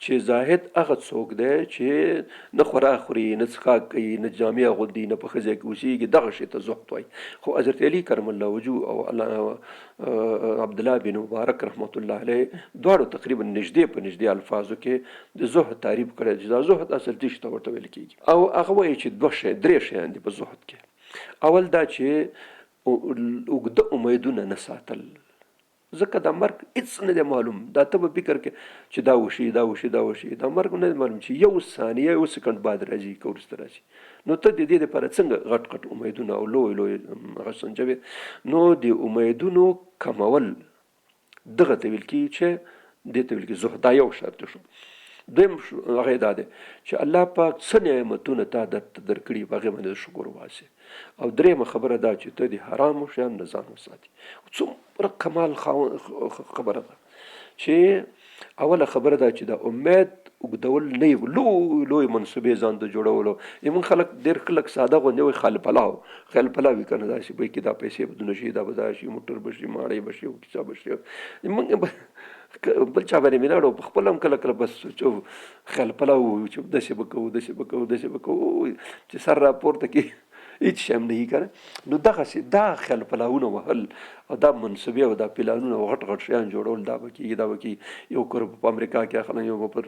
چې زاهد هغه څوک دی چې نه خوراک خوري، نه څښاک کوي، نه جامې اغوندي، نه په ښه ځای کې اوسېږي، دغه شی ته زهد وایي. خو حضرت علی کرم الله وجهه او عبدالله بن مبارک رحمت الله علیه دواړو تقریبا نږدې په نږدې الفاظو کې د زهد تعریف کړی چې دا زهد اصل څه شي ته ورته ویل کېږي. او هغه وایي چې دوه شی درې شیان دي په زهد کې. اول دا چې اوږده امیدونه نه ساتل، ځکه دا مرګ هیڅ نه دی معلوم. دا ته به فکر کې چې دا وشي دا وشي دا وشي، دا مرګ نه دی معلوم چې یو ثانیه یو سیکنډ بعد راځي که وروسته راځي. نو ته د دې لپاره څنګه غټ غټ امیدونه او لوی لوی هغه سنجوې؟ نو د امیدونو کمول دغه ته ویل کېږي چې دې ته ویل کېږي زهد. دا یو شرط شو. دویم هغه دا دی چې الله پاک څه نعمتونه تا درته درکړي په هغې باندې شکر وباسې. او درېیمه خبره دا چې ته د حرامو شیانو نه ځان وساتې. څومره کمال خبره ده چې اوله خبره ده چې د امید اوږدول نه یو لوی لوی منصوبې ځان ته جوړولو. زموږ خلک ډېر خلک ساده غوندې وایي خیال پلاو، خیال پلاو وي که نه، داسې به کې دا پیسې به دونه شي، دا به دا شي، موټر به شي، ماڼۍ به شي، کیسه به شي. موږ بل چا باندې مې نه اړو، په خپله هم کله کله بس سوچو خیال پلاو وایو چې داسې به کوو، داسې به کوو، داسې به کوو، چې سر راپورته کړي هېڅ شی هم نه وي که نه. نو دغسې دا خیال پلاوونه وهل او دا منصوبې او دا پلانونه او غټ غټ شیان جوړول، دا به کېږي دا به کېږي، یو کور به په امریکا کې اخلم، یو به په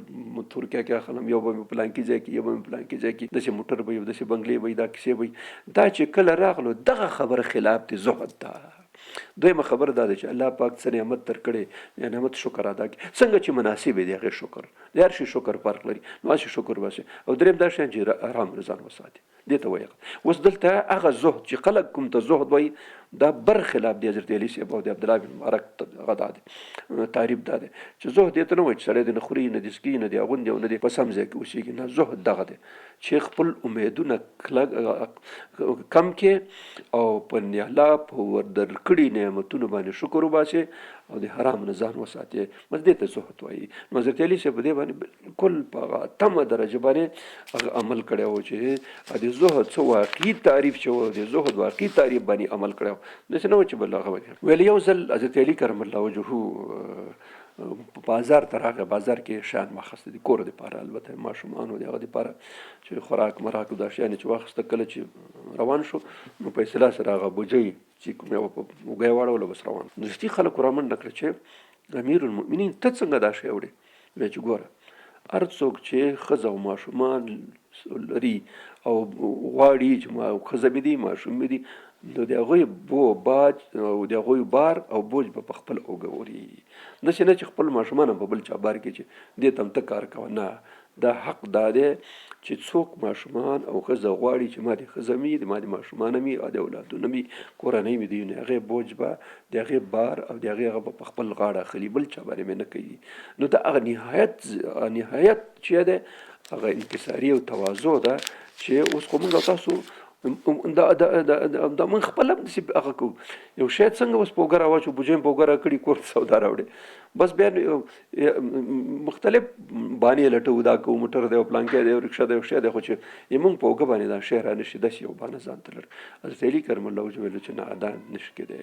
ترکیه کې اخلم، یو به مې پلانکي ځای کې، یو به مې پلانکي ځای کې، داسې موټر به وي، داسې بنګلې به وي، دا کیسې به وي. دا چې کله راغلو دغه خبره خلاف دي زهد ده. دویمه خبره دا ده چې الله پاک څه نعمت درکړی، نعمت شکر ادا کړي څنګه چې مناسب دی هغې شکر، د هر شي شکر فرق لري، نو هسې شکر وباسي. او دریم دا شیان چې آرام ځان وساتي، دې ته وایي. اوس دلته هغه زهد چې خلک کوم ته زهد وایي دا برخلاف دی حضرت علی صاحب او د عبدالله بن مبارک هغه دا دی تعریف دا دی چې زهد دې ته نه وایي چې سړی دې نه خوري، نه دې څکي، نه دې اغوندي او نه دې په سم ځای کې اوسېږي. نه، زهد دغه دی چې خپل امیدونه کلک کم کې او په الله په ور درکړي نعمتونو باندې شکر وباسي او د حرام نه ځان وساتي، بس دې ته زهد وایي. نو حضرت علي صاحب په دې باندې بالکل په هغه اتمه درجه باندې هغه عمل کړی و چې د زهد څه واقعي تعریف چې و، د زهد واقعي تعریف باندې عمل کړی و، داسې نه و چې بل هغه وایي. ویل یو ځل حضرت علي کرم الله وجهه بازار ته راغی، بازار کې شیان واخیسته د کور دپاره، البته ماشومانو د هغه دپاره چې خوراک مراک دا شیان یې چې واخیسته. کله چې روان شو نو په اصطلاح سره هغه بوجۍ چې کوم یوه په اوږه یې واړوله بس روان. نزدې خلکو رامنډه کړه چې امیر المؤمنین ته څنګه دا شی وړې؟ وایي چې ګوره هر څوک چې ښځه او ماشومان لري او غواړي چې ما ښځه مې دي ماشوم مې دي، نو د هغوی بو باج او د هغوی بار او بوج به په خپل اوږه وړي، داسې نه چې خپل ماشومان هم په بل چا بار کړي چې دې ته هم ته کار کوه. نه، دا حق دا دی چې څوک ماشومان او ښځه غواړي چې ما د ښځه مي، ما د ماشومان مي او د اولادونه مي کورنۍ مي دی، نو هغې بوج به د هغې بار او د هغې هغه به په خپل غاړه اخلي، بل چا باندې مې نه کوي. نو دا هغه نهایت نهایت چې دی هغه انکساري او تواضع ده چې اوس خو موږ تاسو دا دا دا دا موږ خپل هم داسې هغه کوو. یو شی څنګه اوس په اوږه راواچو، بوجۍ مې په اوږه راکړي، کور ته سودا راوړې، بس بیا مختلف بانې لټوو، دا کوو، موټر دی او پلانکی دی او رکشه دی او شی دی، خو چې موږ په اوږه باندې دا شی رانه شي داسې یو بانه ځان ته لرو. حضرت علي کرم الله وجهه ویل چې نه، دا نشي کېدی.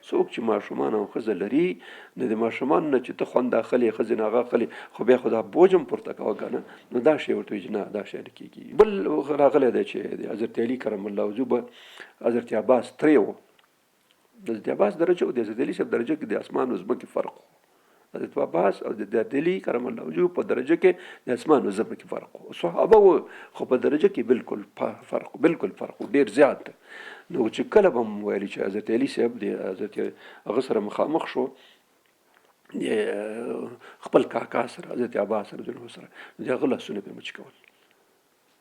څوک چې ماشومان او ښځه لري نو د ماشومانو نه چې ته خوند اخلې، ښځې نه هغه اخلې، خو بیا خو دا بوج هم پورته کوه که نه، نو دا شی ورته وایي چې نه، دا شی نه کېږي. بل راغلی دی چې د حضرت علي کرم الله وجهه به حضرت عباس ترې و، د حضرت عباس درجه او د حضرت علي صاحب درجه کې د اسمان او ځمکې فرق و. حضرت عباس او د حضرت علي کرم الله وجهه په درجه کې د اسمان او ځمکې فرق و. صحابه و خو په درجه کې بالکل فرق، بالکل فرق و، ډېر زیات. نو چې کله به هم ویل چې حضرت علي صاحب د حضرت هغه سره مخامخ شو، خپل کاکا سره حضرت عباس رضی الله سره، د هغه لاسونه به مچ کول.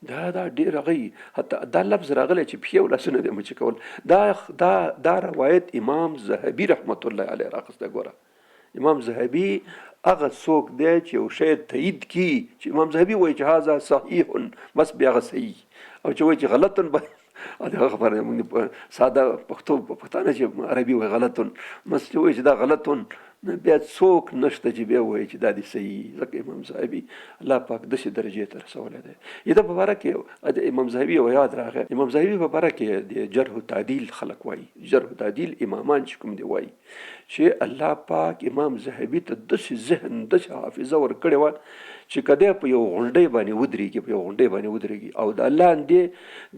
دا دا ډیر غي حتی دا لفظ راغلی چې پښې او لاسونه به مچ کول. دا دا دا روایت امام ذهبي رحمت الله علیه راخسته. ګوره امام ذهبي هغه څوک دی چې یو شی تایید کی، چې امام ذهبي وایي چې هذا صحیح، بس بیا هغه صحیح، او چې وایي چې غلط، بس دا خبره موږ ساده پښتو پښتانه چې عربي وایي غلط، بس چې وایي چې دا غلط، بیا څوک نشته چې بیا وایي چې دا دې صحیح، ځکه امام ذهبي الله پاک داسې درجې ته رسولی دی. د په باره کې د امام ذهبي یو یاد راغی. امام ذهبي په باره کې د جرح و تعدیل خلک وایي، جرح و تعدیل امامان چې کوم دی وایي چې الله پاک امام ذهبي ته داسې ذهن، داسې حافظه ورکړې وه چې که دی په یو غونډۍ باندې ودرېږي، په یو غونډۍ باندې ودرېږي او د لاندې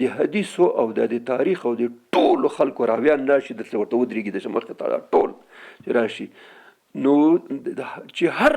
د حدیثو او د تاریخ او د ټولو خلکو راویان راشي، دلته ورته ودرېږي، داسې مخې ته ټول چې راشي، نو چې هر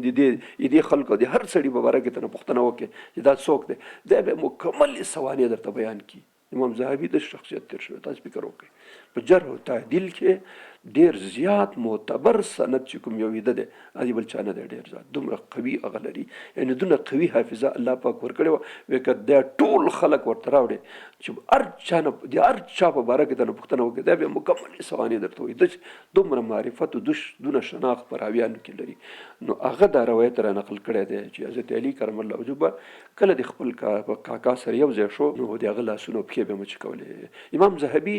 د دې خلکو د هر سړي په باره کې ترنه پوښتنه وکړي چې دا څوک دی، دی به مکمل سوانح درته بیان کړي. امام ذهبي د شخصیت تیر شوی. تاسو فکر وکړئ، په جرح او تعدیل کې ډیر زیات معتبر سند چې کوم یو ده دی، ادي بل چا نه دی. ډیر زیات دومره قوي هغه لري، یعنی دونه قوي حافظه الله پاک ورکړې وه، وې که دا ټول خلک ورته راوړي چې هر چا نه د هر چا په باره کې ترنه پوښتنه وکړي، دا بیا مکمل سوانح درته وایي. دومره معرفت او دونه شناخت په راویانو کې لري. نو هغه دا روایت را نقل کړی دی چې حضرت علي کرم الله وجهه کله د خپل کاکا سره یو ځای شو، نو د هغه لاسونه او پښې به مچ کولې. امام ذهبي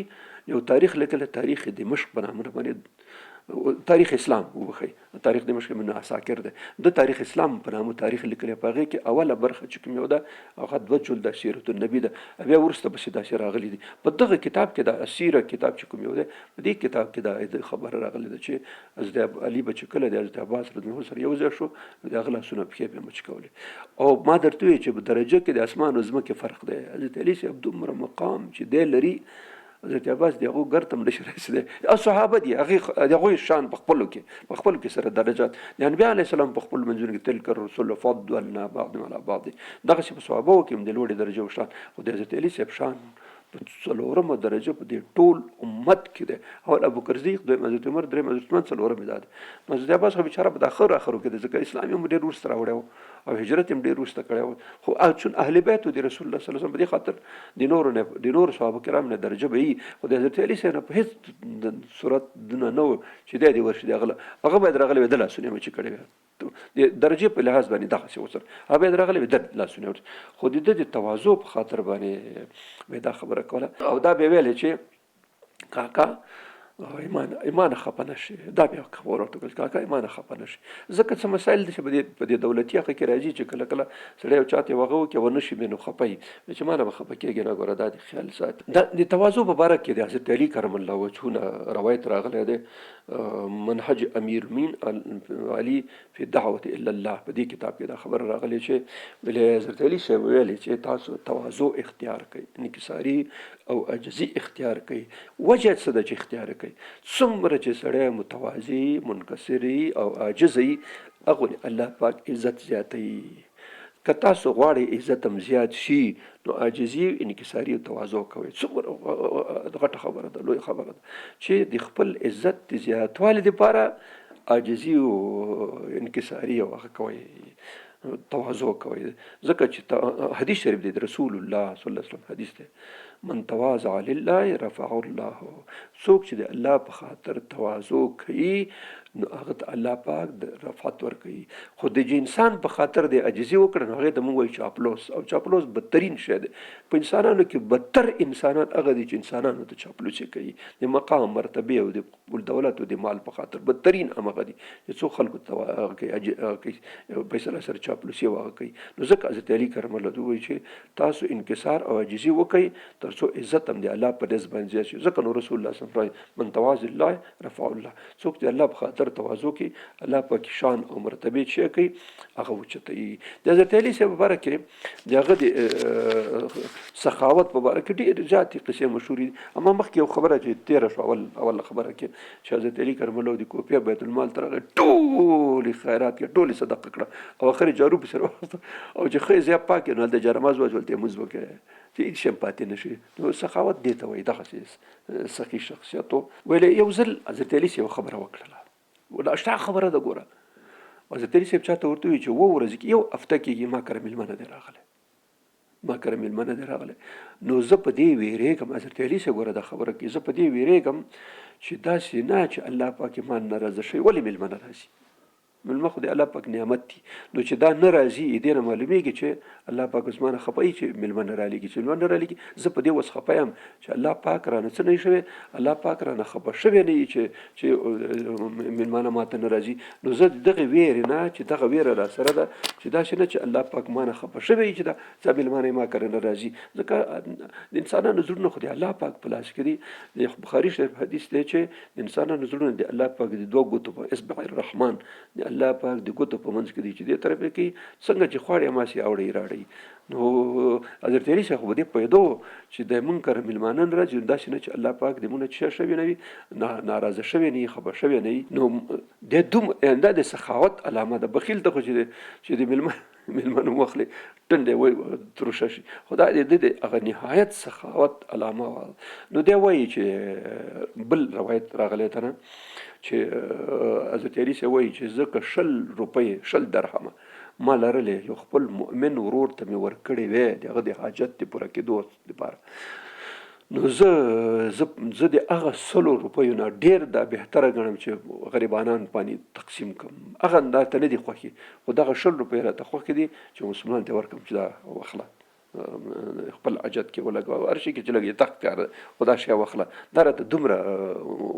یو تاریخ لیکلی، تاریخ دمشق په نامه باندې، تاریخ اسلام وبخښئ، تاریخ دمشق ابن عساکر دی، د تاریخ اسلام په نامه تاریخ لیکلی. په هغې کې اوله برخه چې کوم یو ده هغه دوه جلده سیرت النبي ده، بیا وروسته پسې داسې راغلي دي. په دغه کتاب کې، دا سیره کتاب چې کوم یو دی، په دې کتاب کې دا خبره راغلې ده چې حضرت علي به چې کله د حضرت عباس رضی الله سره یو ځای شو، نو د هغه لاسونه پښې به مچ کولې. او ما درته وویل چې په درجه کې د اسمان او ځمکې فرق دی. حضرت علي صاحب دومره مقام چې دی لري، حضرت عباس د هغو ګر ته هم نشي رسېدی. او صحابه دي، هغې د هغوی شان په خپلو کې سره درجات. د انبیا علیه السلام په خپل منځونو کې تلک الرسل فضلنا بعضهم علی بعض، دغسې په صحابو کې هم د لوړې درجې او شان، خو د حضرت علي صاحب شان په څلورمه درجه په دې ټول امت کې دی. اول ابوبکر صدیق، دویم حضرت عمر، دریم حضرت عثمان، څلورم دا دی. نو حضرت عباس خو بیچاره په د اخر اخرو کې دی، ځکه اسلام یې هم ډېر وروسته راوړی و او هجرت هم ډېر وروسته کړی و، خو چون اهل بیت د رسول الله صلی الله علیه وسلم، په دې خاطر د نورو صحابه کرام نه درجه به یي، خو د حضرت علي صاحب نه په هیڅ صورت دونه نه و چې دی دې ورشي. د هغه باید راغلی وي، د لاسونه یې چې کړی وي د درجې په لحاظ باندې دغسې وسره هغه باید راغلی وي، د لاسونه ورسره، خو د ده د تواضع په خاطر باندې به دا خبره کوله او دا به ویلې چې کاکا ایمان خپه نه شي. دا بیا خبره ورته کړه، کاکا ایمان خپه نه شي، ځکه څه مسایل دي چې په دې دولتي حق کې راځي چې کله کله سړی یو چاته وغه وکړي ونه شي، نو خپه وي چې ما نه به خپه کېږي نه. ګوره، دا د خیال ساتي. دا د تواضع په باره کې د حضرت علي کرم الله وجهه نه روایت راغلی دی. منهج امیر مین علی فی دعوت الی الله، په دې کتاب کې دا خبره راغلې چې ویلې حضرت علي صاحب ویلې چې تاسو تواضع اختیار کړئ، انکساري او عاجزي اختیار کړئ. وجه څه ده چې اختیار کړئ؟ څومره چې سړی متواضع، منکسري او عاجز وي، هغه الله پاک عزت زیاتوي. که تاسو غواړئ عزت هم زیات شي، نو عاجزي، انکساري او تواضع کوئ. څومره غټه خبره ده، لوی خبره ده چې د خپل عزت د زیاتوالي لپاره عاجزي او انکساري او هغه کوئ، تواضع کوئ، ځکه چې حدیث شریف دی، رسول الله صلی الله علیه وسلم حدیث دی، من تواضع لله رفعه الله. څوک چې د الله په خاطر تواضع کوي، نو هغه ته الله پاک د رفعت ورکوي. خو د انسان په خاطر د عاجزي وکړه، نو هغه ته موږ وایو چاپلوس، او چاپلوس بدترین شی دی. په انسانانو کې بدتر انسانان هغه دي چې انسانانو ته چاپلوسي کوي د مقام، مرتبه او د دولت او د مال په خاطر. بدترین هغه دي چې څو خلکو ته کوي پیسې سره چاپلوسي وغه کوي. نو ځکه حضرت علي کرم الله وایي چې تاسو انکسار او عاجزي وکړئ، ترڅو عزت هم د الله په نزد باندې زیات شي. ځکه نو رسول الله صلی الله علیه وسلم، من تواضع لله رفع الله، څوک چې الله په خاطر تواضع کوي، الله پاک شان او مرتبه چې کوي هغه اوچتوي. د حضرت علي صاحب مبارک د هغه د سخاوت مبارک ډېر زیاتې قصې مشهورې دي. اما مخکې یو خبره چې تېره شوه، اول اول خبره کې چې حضرت علي کرم الله د کوفې بیت المال ته راغی، ټولې خیرات کې ټولې صدقه کړه او اخر جارو پسې راوسته او چې ښه ځای پاک نو هلته جرماز واچول ته لمونځ وکړي چې هېڅ شی هم پاتې نه شي. نو سخاوت دې ته وایي. دغسې سخي شخصیت و. ویلې یو ځل حضرت علي صاحب خبره وکړله، دا شته خبره ده. ګوره، حضرت علي صاحب چاته ورته وویل چې اووه ورځې کې، یو هفته کېږي ما کره مېلمه نه دی راغلی. ما کره میلمه نه دی راغلی. نو زه په دې ویریږم، حضرت علي صاحب ګوره دا خبره کوي، زه په دې ویریږم چې داسې نه چې الله پاک ما ناراضه شي. ولې میلمه نه راځي؟ میلمه خو د الله پاک نعمت دی. نو چې دا نه راځي، دې نه معلومیږي چې الله پاک زما نه خفه چې میلمه نه رالیږي. چې میلمه نه رالیږي، زه په دې اوس خفه یم چې الله پاک رانه څه نه شوی، الله پاک رانه خفه شوی نه چې میلمانه ماته نه راځي. نو زه دغه ویرې نه چې دغه ویره را سره ده چې داسې نه چې الله پاک ما نه خفه شوی چې دا څه میلمانه ما کره نه راځي، ځکه د انسانانو زړونه خو د الله پاک په لاس کې دي. د بخاري شریف حدیث دی چې د انسانانو زړونه د الله پاک د دوه ګوتو په اصبع الرحمن، د الله پاک د ګوتو په منځ کې دي چې دې طرف یې کوي، څنګه چې غواړي هماسې اوړي راړي. نو حضرت علي صاحب خو به دې پوهېدو چې د مونږ کره میلمانه نه راځي، نو داسې نه چې الله پاک د مونږ نه څه شوی نه وي، ناراضه شوی نه وي، خفه شوی نه وي. نو د دوم دا د سخاوت علامه ده. بخیل ته خو چې د میلمه نوم واخلي ټنډه یې تروشه شي، خو دا د ده هغه نهایت سخاوت علامه وه. نو دی وایي چې بل روایت راغلی ته نه چې حضرت علي صاحب وایي چې زه که 20 روپۍ، 20 درهمه ما لرلې، یو خپل مؤمن ورور ته مې ورکړې وی د هغه د حاجت د پوره کېدو دپاره، نو زه د هغه 100 روپیو نه ډېر دا بهتره ګڼم چې غریبانان باندې تقسیم کړم. هغه راته نه دي خوښي، خو دغه 20 روپۍ راته خوښي دي چې مسلمان ته ورکړم چې دا واخله، خپل حاجت کې ولګوه، هر شي کې چې لګوي تخت کار ده، خو دا شی واخله، دا راته دومره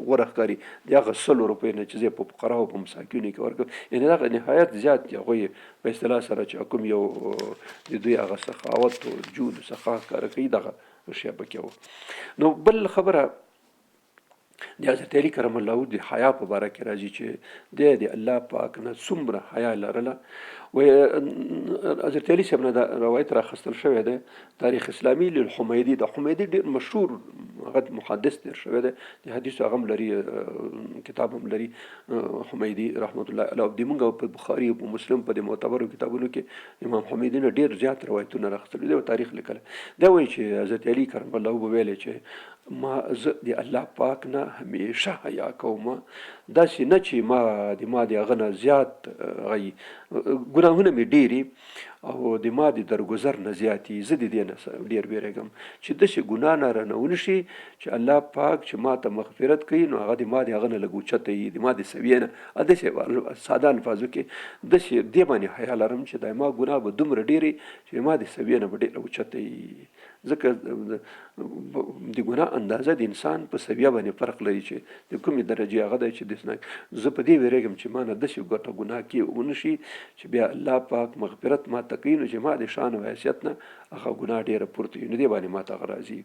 غوره ښکاري د هغه 100 روپۍ نه چې زه په فقراو په مساکینو کې ورکړم. یعنې دغه نهایت زیات دی هغوی په اصطلاح سره چې کوم یو د دوی هغه سخاوت او جود او سخا ښکاره کوي، دغه شی پکې و. نو بل خبره د حضرت علي کرم الله وجهه د حیا په باره کې راځي چې دی د الله پاک نه څومره حیا لرله. حضرت علي صاحب نه دا روایت راخستل شوی دی، تاریخ اسلامي للحمیدي، د حمیدي ډېر مشهور هغه محدث تېر شوی دی، د حدیث هغه هم لري، کتاب هم لري حمیدي رحمت الله علیه. د مونږ په بخاري او په مسلم په دې معتبرو کتابونو کې امام حمیدي نه ډېر زیات روایتونه راخستل دي او تاریخ لیکلی دی. وایي چې حضرت علي کرم الله وجهه ویلی چې ما زه د الله پاک نه همیشه حیا کوم، داسې نه چې ما د ما د هغه نه زیات غي ګناهونه مې ډېري او د ما د درګذر نه زیاتي، زه د دې نه ډېر وېرېږم چې داسې ګناه نه رانه ونه شي چې الله پاک چې ما ته مغفرت کوي نو هغه د ما د هغه نه لږ اوچته وي، د ما د سویې نه، داسې ساده الفاظو کې داسې دې باندې حیا لرم چې د ما ګناه به دومره ډېرې چې ما د سویې نه به ډېره اوچته وي، ځکه د ګناه اندازه د انسان په سویه باندې فرق لري چې د کومې درجې هغه دی چې داسې نه. زه په دې وېرېږم چې ما نه داسې ګټه ګناه کې ونه شي چې بیا الله پاک مغفرت ما ته کوي، نو چې ما د شان او حیثیت نه هغه ګناه ډېره پورته وي، نو دې باندې ما ته هغه راځي.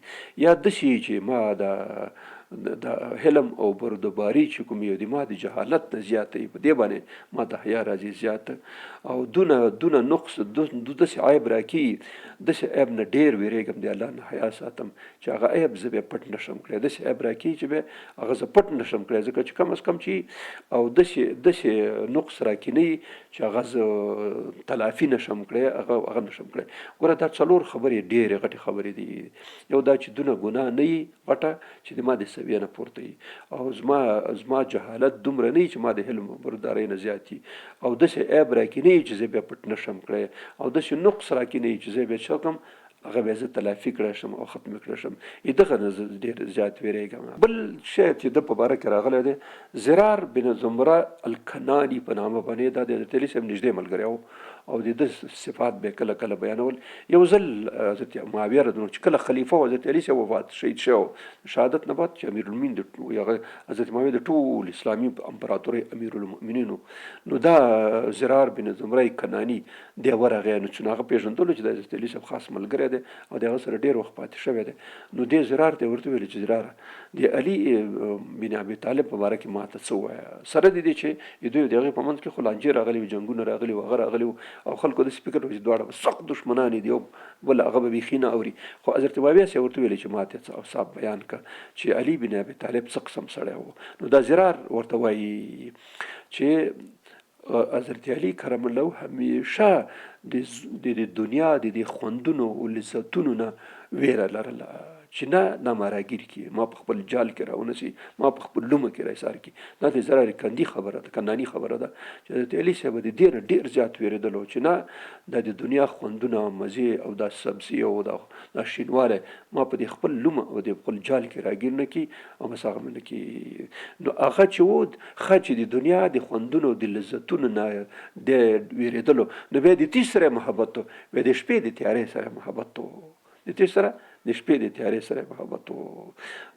یا داسې چې ما د حلم او بردباري چې کوم یو دی ما د جهالت نه زیاته وي، په دې باندې ما ته حیا راځي زیاته، او دونه نقص داسې عیب راکېږي، داسې عیب نه ډېر وېرېږم، د الله نه حیا ساتم چې هغه عیب زه بیا پټ نه شم کړی، داسې عیب راکېږي چې بیا هغه زه پټ نه شم کړی، ځکه چې کم از کم چې او داسې نقص راکې نه وي چې هغه زه تلافي نه شم کړی، هغه نه شم کړی. ګوره دا څلور خبرې ډېرې غټې خبرې دي. یو دا چې دونه ګناه نه وي غټه چې د ما د سویې نه پورته وي، او زما جهالت دومره نه وي چې ما د حلم او بردارۍ نه زیات وي، او داسې عیب راکې نه وي چې زه بیا پټ نه شم کړی، او داسې نقص راکې نه وي چې زه بیا څه وکړم هغه بیا زه تلافي کړی شم او ختم کړی شم. دغه نه زه ډېر زیات وېرېږم. بل شی چې د په باره کې راغلی دی، زرار بن زمره الکناني په نامه باندې، دا د حضرت علي صاحب نږدې ملګری و او د ده صفات به کله کله بیانول. یو ځل حضرت معاویه رضی الله عنه چې کله خلیفه و، حضرت علي صاحب وفات شهید شوی و، شهادت نه بعد چې امیرالمؤمنین د هغه حضرت معاویه د ټول اسلامي امپراتورۍ امیرالمؤمنین و، نو دا زرار بن زمره کناني دی ورغی، نو چې هغه پېژندلو چې د حضرت علي صاحب خاص ملګری دی او د هغه سره ډېر وخت پاتې شوی دی، نو دې زرار ته ورته ویل چې زراره د علي بن ابي طالب په باره کې ما ته څه ووایه. سره د دې چې دوی د هغې په منځ کې خو لانجې راغلې وې، جنګونه راغلي وو، هغه راغلي وو، او خلکو داسې فکر وکړ چې دواړه به سخت دښمنان دي او بل هغه به بیخي نه اوري. خو حضرت معاویه صاحب ورته ویل چې ما ته څه اوصاف بیان کړه چې علي بن ابي طالب څه قسم سړی و. نو دا زرار ورته وایي چې حضرت علي کرم الله همیشه د دنیا د دې خوندونو او لذتونو نه ویره لرله، چې نه دا ما راګیر کړي، ما په خپل جال کې راونسي، ما په خپل لومه کې راایسار کړي. دا د ضرر کندي خبره ده، کنداني خبره ده چې حضرت علي صاحب د دې نه ډېر زیات وېرېدلو چې نه دا د دنیا خوندونه، مزې او دا سبزي او دا شینوالی ما په دې خپل لومه او دې خپل جال کې راګیر نه کړي او بس هغه مې نه کړي. نو هغه چې و ښه چې د دنیا د خوندونو د لذتونو نه د وېرېدلو، نو بیا د تیز سره محبت و، بیا د شپې د تیارې سره محبت و، د تیز سره د شپې د تیارې سره محبت و.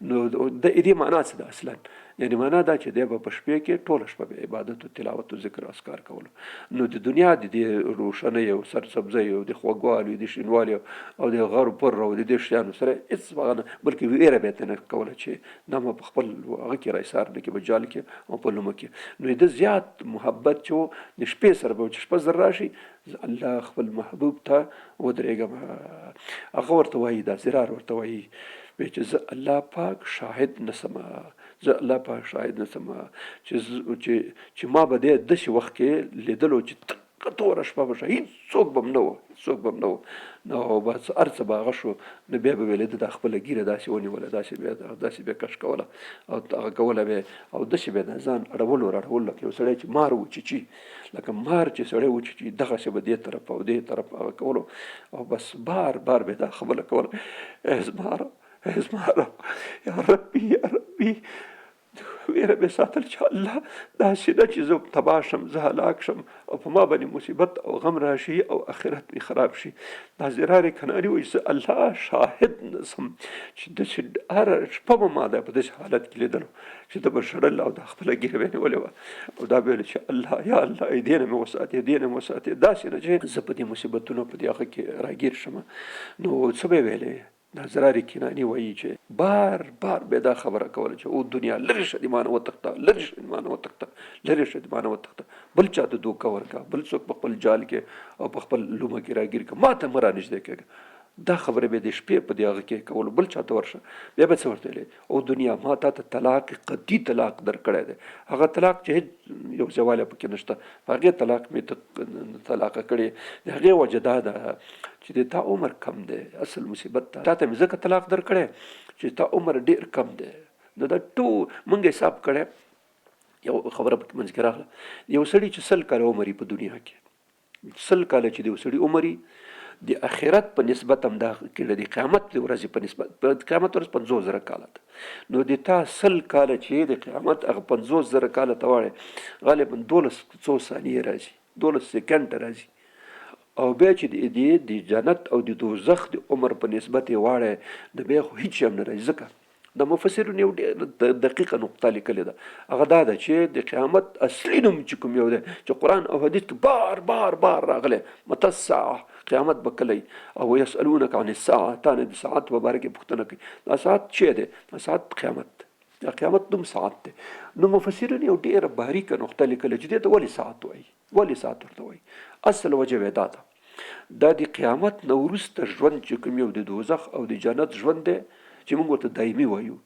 نو د دې معنا څه ده اصلا؟ یعنی معنا دا چې دی به په شپې کې ټوله شپه به عبادت او تلاوت او ذکر اذکار کولو. نو د دنیا د دې روشنۍ او سرسبزۍ او د خوږوالي د شینوالي او د غر پر او د دې شیانو سره هېڅ هغه نه، بلکې ویره به یې ترې نه کوله چې دا ما په خپل هغه کې راایسار نه کړي، په جال کې او په لومه کې. نو د زیات محبت چې و د شپې سره به چې شپه زر راشي، زه الله خپل محبوب ته ودرېږم. هغه ورته وایي، دا ضرار ورته وایي وی چې زه الله پاک شاهد نسم، زه الله پاک شاهد نسم چې چې چې ما به دې داسې وخت کې لیدلو چې تکه توره شپه به شه، هېڅوک به هم نه و، هېڅوک به هم نه و. نو بس هر څه به هغه شو، نو بیا به ویلې ده دا خپله ږیره داسې ونیوله، داسې بیا داسې به کش کوله او هغه کوله به، او داسې به د ځان اړولو راړولو لکه یو سړی چې مار وچیچي، لکه مار چې سړی وچیچي دغسې به دې طرف او دې طرف هغه کولو، او بس بار بار به دا خبره کوله، ای زما رب، ای زما رب، یا ربي، یا ربي. ویره مې ساتل چې الله داسې نه چې زه تباه شم، زه هلاک شم او په ما باندې مصیبت او غم راشي او آخرت مې خراب شي. دا ضرار کناري وایي زه الله شاهد نسم چې داسې هره شپه به ما دا په داسې حالت کې لیدلو چې ده به ژړل او دا خپله ږیره به یې نیولې وه او دا به ویل چې الله، یا الله، دې نه مې وساتې، دې نه مې وساتې، داسې نه چې زه په دې مصیبتونو په دې هغه کې راګیر شم. نو څه به یې ویلې؟ دا ضرار کناني وایي چې بار بار به دا خبره کوله چې او دنیا لرې شه د ما نه وتښته، لرې شه د ما نه وتښته، لرې شه د ما نه وتښته، بل چا ته دوکه ورکړه، بل څوک په خپل جال کې او په خپل لومه کې راګیر کړه، ما ته مه رانږدې کېږه. دا خبره به د شپې په دې هغه کې کولو، بل چا ته ورشه. بیا به څه ورته ویلې؟ او دنیا ما تا ته طلاق قطعي طلاق درکړی دی، هغه طلاق چې هېڅ یو ځایوالی پکې نشته، په هغې طلاق مې ته طلاقه کړې. د هغې وجه دا ده چې د تا عمر کم دی، اصل مصیبت دا تا ته مې ځکه طلاق درکړی چې تا عمر ډېر کم دی. نو دا ټول مونږ حساب کړی، یو خبره پکې منځ کې راغله، یو سړي چې 100 کاله عمر یې په دنیا کې، 100 کاله چې د یو سړي عمر د اخرت په نسبت هم دا کړه، د قیامت د ورځې په نسبت، د قیامت ورځ 50,000 کاله ده، نو د تا 100 کاله چې د قیامت هغه 50,000 کاله ته واړې، غالبا 12 څو ثانیې راځي، 12 سیکنډ راځي، او بیا چې د دې د جنت او د دوزخ د عمر په نسبت یې واړی، نو بیا خو هیڅ هم نه راځي. ځکه د مفسرینو یو ډېره دقیقه نقطه لیکلې ده، هغه دا ده چې د قیامت اصلي نوم چې کوم یو دی چې قرآن او حدیث کې بار بار بار راغلی، متى الساعة، قیامت به کله وي، او یسألونک عن الساعة، تا نه د ساعت په باره کې پوښتنه کوي، دا ساعت چی دی؟ دا ساعت قیامت دی، دا قیامت نوم ساعت دی. نو مفسرین یو ډېره باریکه نقطه لیکلې چې دې ته ولې ساعت وایي، ولې ساعت ورته وایي؟ اصل وجه به دا ده، دا د قیامت نه وروسته ژوند چې کوم یو د دوزخ او د جنت ژوند دی چې موږ ورته دایمي وایو،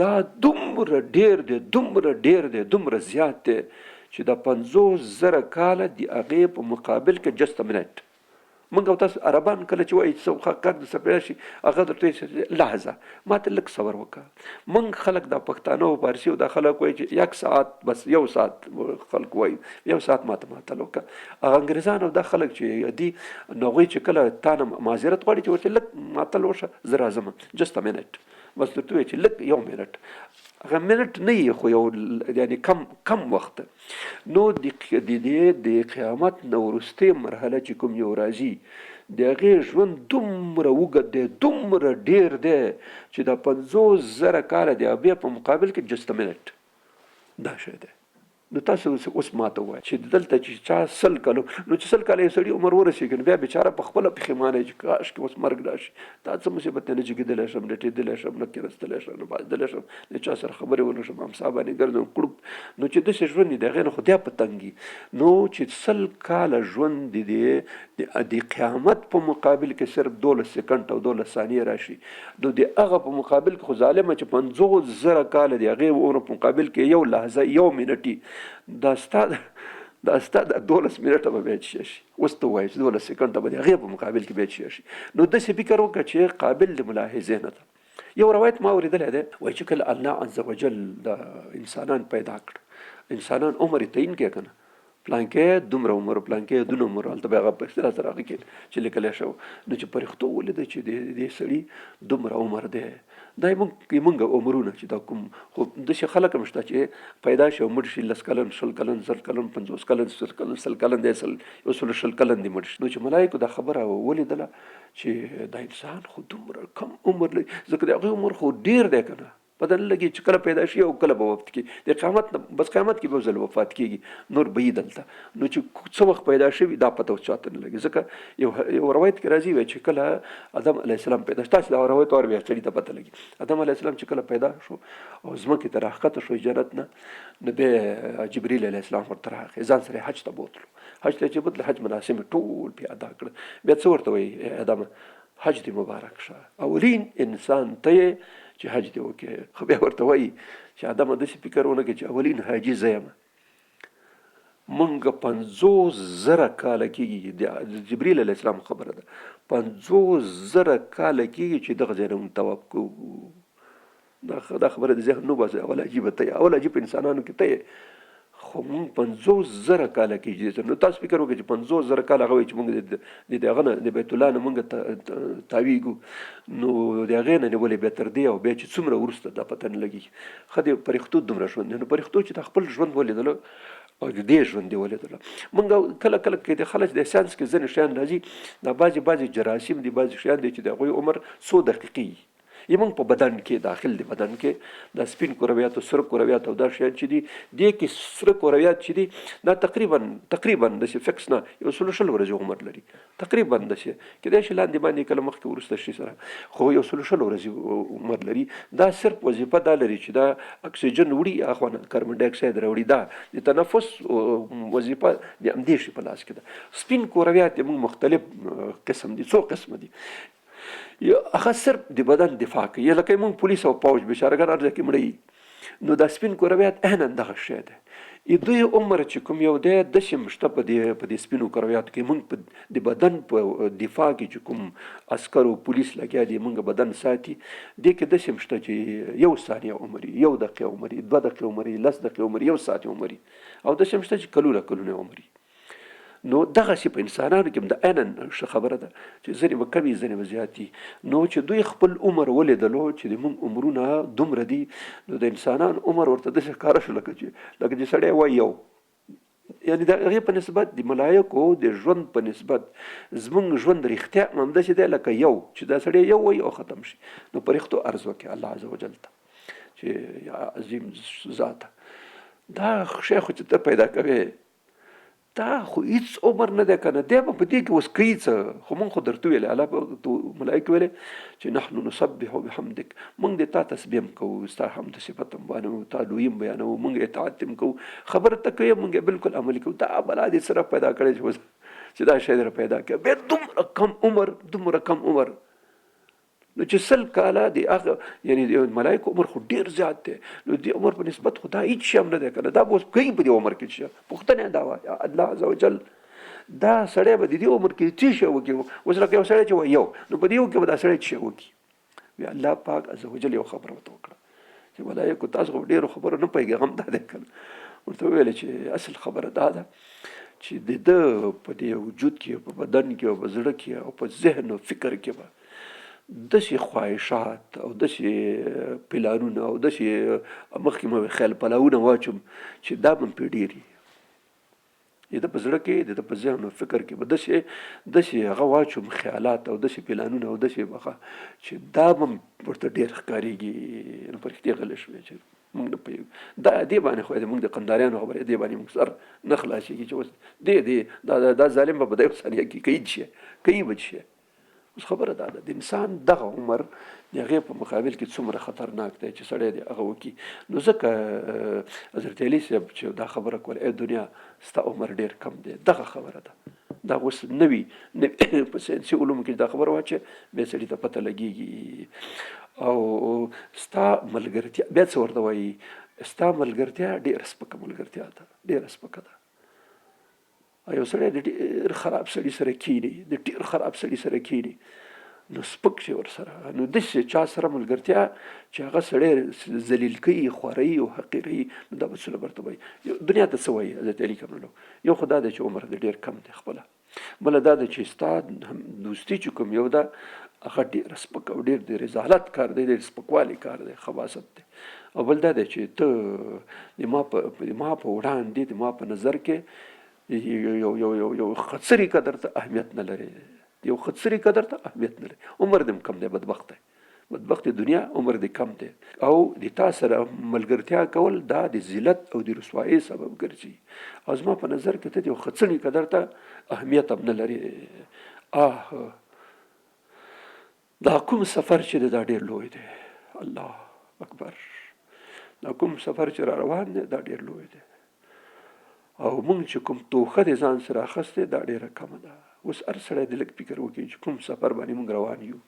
دا دومره ډېر دی، دومره ډېر دی، دومره زیات دی چې دا 50,000 کاله د هغې په مقابل کې جست منټ. موږ او تاسو عربان کله چې وایي څه کار د سره پیدا شي، هغه درته وایي چې لحظه ما ته لږ صبر وکړه. موږ خلک دا پښتانه او فارسي او دا خلک وایي چې یک ساعت، بس یو ساعت خلک وایي، یو ساعت ما ته معطل وکړه. هغه انګریزان او دا خلک چې دي، نو هغوی چې کله تا نه معذرت غواړي چې ورته لږ معطل وشه، زه راځم، جست ا منټ، بس درته وایي چې لږ یو منټ، هغه منټ نه یي خو یو یعنی کم کم وخت. نو د دې د قیامت نه وروستۍ مرحله چې کوم یو راځي، د هغې ژوند دومره اوږد دی، دومره ډېر دی چې دا 50,000 کاله د هغې په مقابل کې جست منټ دا شی دی. نو تاسو اوس ماته ووایه چې دلته چې چا 100 کالو، نو چې 100 کاله یو سړي عمر ورسېږي، نو بیا بېچاره په خپله پښېمانه چې کاش کې اوس مرګ راشي، دا څه مصیبت دی، نه جګېدلی شم، نه ټېدلی شم، نه کېناستلی شم، نه پاڅېدلی شم، نه چا سره خبرې ونه شم، امسا باندې ګرځم کړوپ. نو چې داسې ژوند دی، د هغې نه خو بیا په تنګ وي. نو چې 100 کاله ژوند دې د قیامت په مقابل کې صرف 12 سیکنډ او 12 ثانیې راشي، نو د هغه په مقابل کې خو ظالمه چې 50,000 کاله د هغې عمر په مقابل کې یو لحظه یو منټ، دا ستا دا ستا دا 12 منټه به بیا څه شي؟ اوس ته وایې چې 12 سیکنډه به د هغې په مقابل کې بیا څه شي؟ نو داسې فکر وکړه چې قابل د ملاحظې نه ده. یو روایت ما اوریدلی دی، وایي چې کله الله عز وجل د انسانان پیدا کړ، انسانان عمر یې تعین کړ که نه، پلانکی دومره عمر، پلانکی دونه عمر، هلته به هغه په اصطلاح سره هغه کې چې لیکلی شو. نو چې پرښتو ولیده چې د دې سړي دومره عمر دی، دا یې موږ عمرونه چې دا کوم، خو داسې خلک هم شته چې پیدا شي او مړ شي، لس کلن، 20 کلن، 100 کلن، 50 کلن، 100 کلن، 100 کلن دی، 120 کلن دی مړ شي. نو چې ملایکو دا خبره ولیدله چې دا انسان خو دومره کم عمر لري، ځکه د هغې عمر خو ډېر دی که نه، پته نه لګي چې کله پیدا شي او کله به وفات کېږي. د قیامت نه بس قیامت کې به یو ځل وفات کېږي، نور به یې دلته. نو چې څه وخت پیدا شوي دا پته اوس چاته نه لګي، ځکه یو روایت کې راځي وایي چې کله آدم علیه السلام پیدا شو، تاسې دا روایت واورئ بیا سړي ته پته لګي. آدم علیه السلام چې کله پیدا شو او ځمکې ته راښکته شو جنت نه، نو بیا جبریل علیه السلام ورته راغی، ځان سره یې حج ته بوتلو. حج ته چې بوتلو، حج مناسم یې ټول پرې ادا کړل. بیا څه ورته وایي، ای آدمه حج دې مبارک شه، اولین انسان ته یې چې حج دې وکړې. خو بیا ورته وایي چې آدمه داسې فکر ونه کړې چې اولین حاجي زه یم، مونږ 50,000 کاله کېږي، د جبریل علیه السلام خبره ده، 50,000 کاله کېږي چې دغه ځای نه مونږ طواف کوو. دا خبره د ذهن نه وباسئ، اول عجیبه ته یې، اول عجیب انسانانو کې ته یې، خو مونږ 50,000 کاله کېږي. نو تاسو فکر وکړئ چې 50,000 کاله هغه وایي چې مونږ د هغه نه، د بیت الله نه مونږ تاویږو، نو د هغې نه نیولې بیا تر دې او بیا چې څومره وروسته دا پته نه لګېږي. ښه د پرښتو دومره ژوند دی. نو پرښتو چې د خپل ژوند ولیدلو او د دې ژوند یې ولیدلو، مونږ کله کله کې د خلک د ساینس کې ځینې شیان راځي، دا بعضې بعضې جراثیم دي، بعضې شیان دي چې د هغوی عمر څو دقیقې وي. یې موږ په بدن کې داخل دی، بدن کې دا سپین کرویات او سره کرویات او دا شیان چې دي، دې کې سره کرویات چې دي دا تقریبا داسې فکس نه 120 ورځې عمر لري، تقریبا داسې کېدای شي لاندې باندې کله مخکې وروسته شي سره، خو 120 ورځې عمر لري. دا صرف وظیفه دا لري چې دا اکسیجن وړي، اخوا نه کاربن ډای اکساید راوړي، دا د تنفس وظیفه د همدې شي په لاس کې ده. سپین کرویات یې موږ مختلف قسم دي، څو قسمه دي، هغه صرف د بدن دفاع کوي، لکه موږ پولیس او پوج بیچارهګان هر ځای کې مړه وي. نو دا سپین کرویات عیناً دغه شی دی. دوی عمر چې کوم یو دی داسې هم شته په دې سپینو کرویاتو کې. موږ د بدن په دفاع کې چې کوم عسکر او پولیس لګیا دي موږ بدن ساتي، دې کې داسې هم شته چې 1 ثانیه عمر وي، 1 دقیقه عمر وي، 2 دقیقې عمر وي، 10 دقیقې عمر وي، 1 ساعت عمر وي، او داسې هم شته چې کلونه کلونه عمر وي. نو دغسې په انسانانو کې هم د عیناً ښه خبره ده چې ځینې به کمې ځینې به زیات دي. نو چې دوی خپل عمر ولیدلو چې د موږ عمرونه دومره دي، نو د انسانانو عمر ورته داسې ښکاره شو لکه چې سړی وایي یو، یعنې د هغې په نسبت د ملایکو د ژوند په نسبت زموږ ژوند رښتیا هم همداسې دی لکه یو چې دا سړی یو وایي او ختم شي. نو پرښتو عرض وکړي الله عز وجل ته چې یا عظیم ذاته، دا شی خو چې ته پیدا کوې دا خو هیڅ عمر نه دی که نه، دی به په دې کې اوس کوي څه؟ خو مونږ خو درته ویلې، الله به ملایکې ویلې چې نحن نسبح بحمدک، مونږ دې تا تسبیح هم کوو، ستا حمد صفت هم بیانوو، تا لویي هم بیانوو، مونږ اطاعت هم کوو، خبره ته کوې مونږ یې بالکل عملي کوو. دا بلا دې څه را پیدا کړی چې اوس چې دا شی دې را پیدا کړی، بیا دومره کم عمر، دومره کم عمر. نو چې 100 کاله دی هغه، یعنی د ملایکو عمر خو ډېر زیات دی، نو د عمر په نسبت خو دا هیڅ شی هم نه دی که نه، دا به اوس کوي په دې عمر کې څه شی؟ پوښتنه دا وه، یا الله عز وجل دا سړی به د دې عمر کې څه شی وکړي؟ اوس لکه یو سړی چې وایي یو، نو په دې یو کې به دا سړی څه شی وکړي؟ بیا الله پاک عز وجل یو خبره ورته وکړه چې ملایکو تاسو خو ډېرو خبرو نه پوهېږئ، غم دا دی که نه. ورته وویل چې اصل خبره دا ده چې د ده په دې وجود کې، په بدن کې، او په زړه کې، او په ذهن او فکر کې به داسې خواهشات او داسې پلانونه او داسې مخکې مې خیال پلاوونه واچوم چې دا به پرې ډېر وي. د ده په زړه کې، د ده په ذهن او فکر کې به داسې هغه واچوم خیالات او داسې پلانونه او داسې هغه چې دا به ورته ډېر ښکارېږي. نو پرښتې غلې شوې چې موږ نه پوهېږو. دا دې باندې خو موږ د قنداریانو خبرې دې باندې موږ سر نه خلاصېږي چې اوس دې دې دا ظالم به په دې ثانیه کې کوي چې کوي به چې. اوس خبره دا ده د انسان دغه عمر د هغې په مقابل کې څومره خطرناک دی چې سړی دې هغه وکړي. نو ځکه حضرت علي صاحب چې دا خبره کوله، ای دنیا ستا عمر ډېر کم دی، دغه خبره ده. دا اوس نوي په ساینسي علومو کې دا خبره وه چې بیا سړي ته پته لګېږي. او ستا ملګرتیا بیا څه ورته وایي، ستا ملګرتیا ډېره سپکه ملګرتیا ده، ډېره سپکه ده. یو سړی د ډېر خراب سړي سره کښېني، د ډېر خراب سړي سره کښېني، نو سپک شي ورسره. نو داسې چا سره ملګرتیا چې هغه سړی ذلیل کوي، خوروي او حقیروي، نو دا به څه ورته وایي؟ دنیا ته څه وایي حضرت علي کرم الله؟ یو خو دا دی چې عمر دې ډېر کم دی خپله، بله دا ده چې ستا دوستي چې کوم یو ده هغه ډېره سپک او ډېر د رذالت کار دی، ډېر سپکوالی کار دی، خباست دی. او بل دا دی چې ته د ما په وړاندې، د ما په نظر کې یو یو یو یو خڅري قدر ته اهمیت نه لري، یو خڅري قدر ته اهمیت نه لري. عمر دې کم دی، بدبخت دی، بدبخت دنیا، عمر دې کم دی. او د تا سره ملګرتیا کول دا د ذلت او د رسوایۍ سبب ګرځي. او زما په نظر کې ته د یو خڅڼي قدر ته اهمیت هم نه لري. آه، دا کوم سفر چې دی دا ډېر لوی دی، الله اکبر، دا کوم سفر چې را روان دی دا ډېر لوی دی. او موږ چې کوم توښه د ځان سره اخیستې دا ډېره کمه ده. اوس هر سړی د لږ فکر وکړي چې کوم سفر باندې موږ روان یو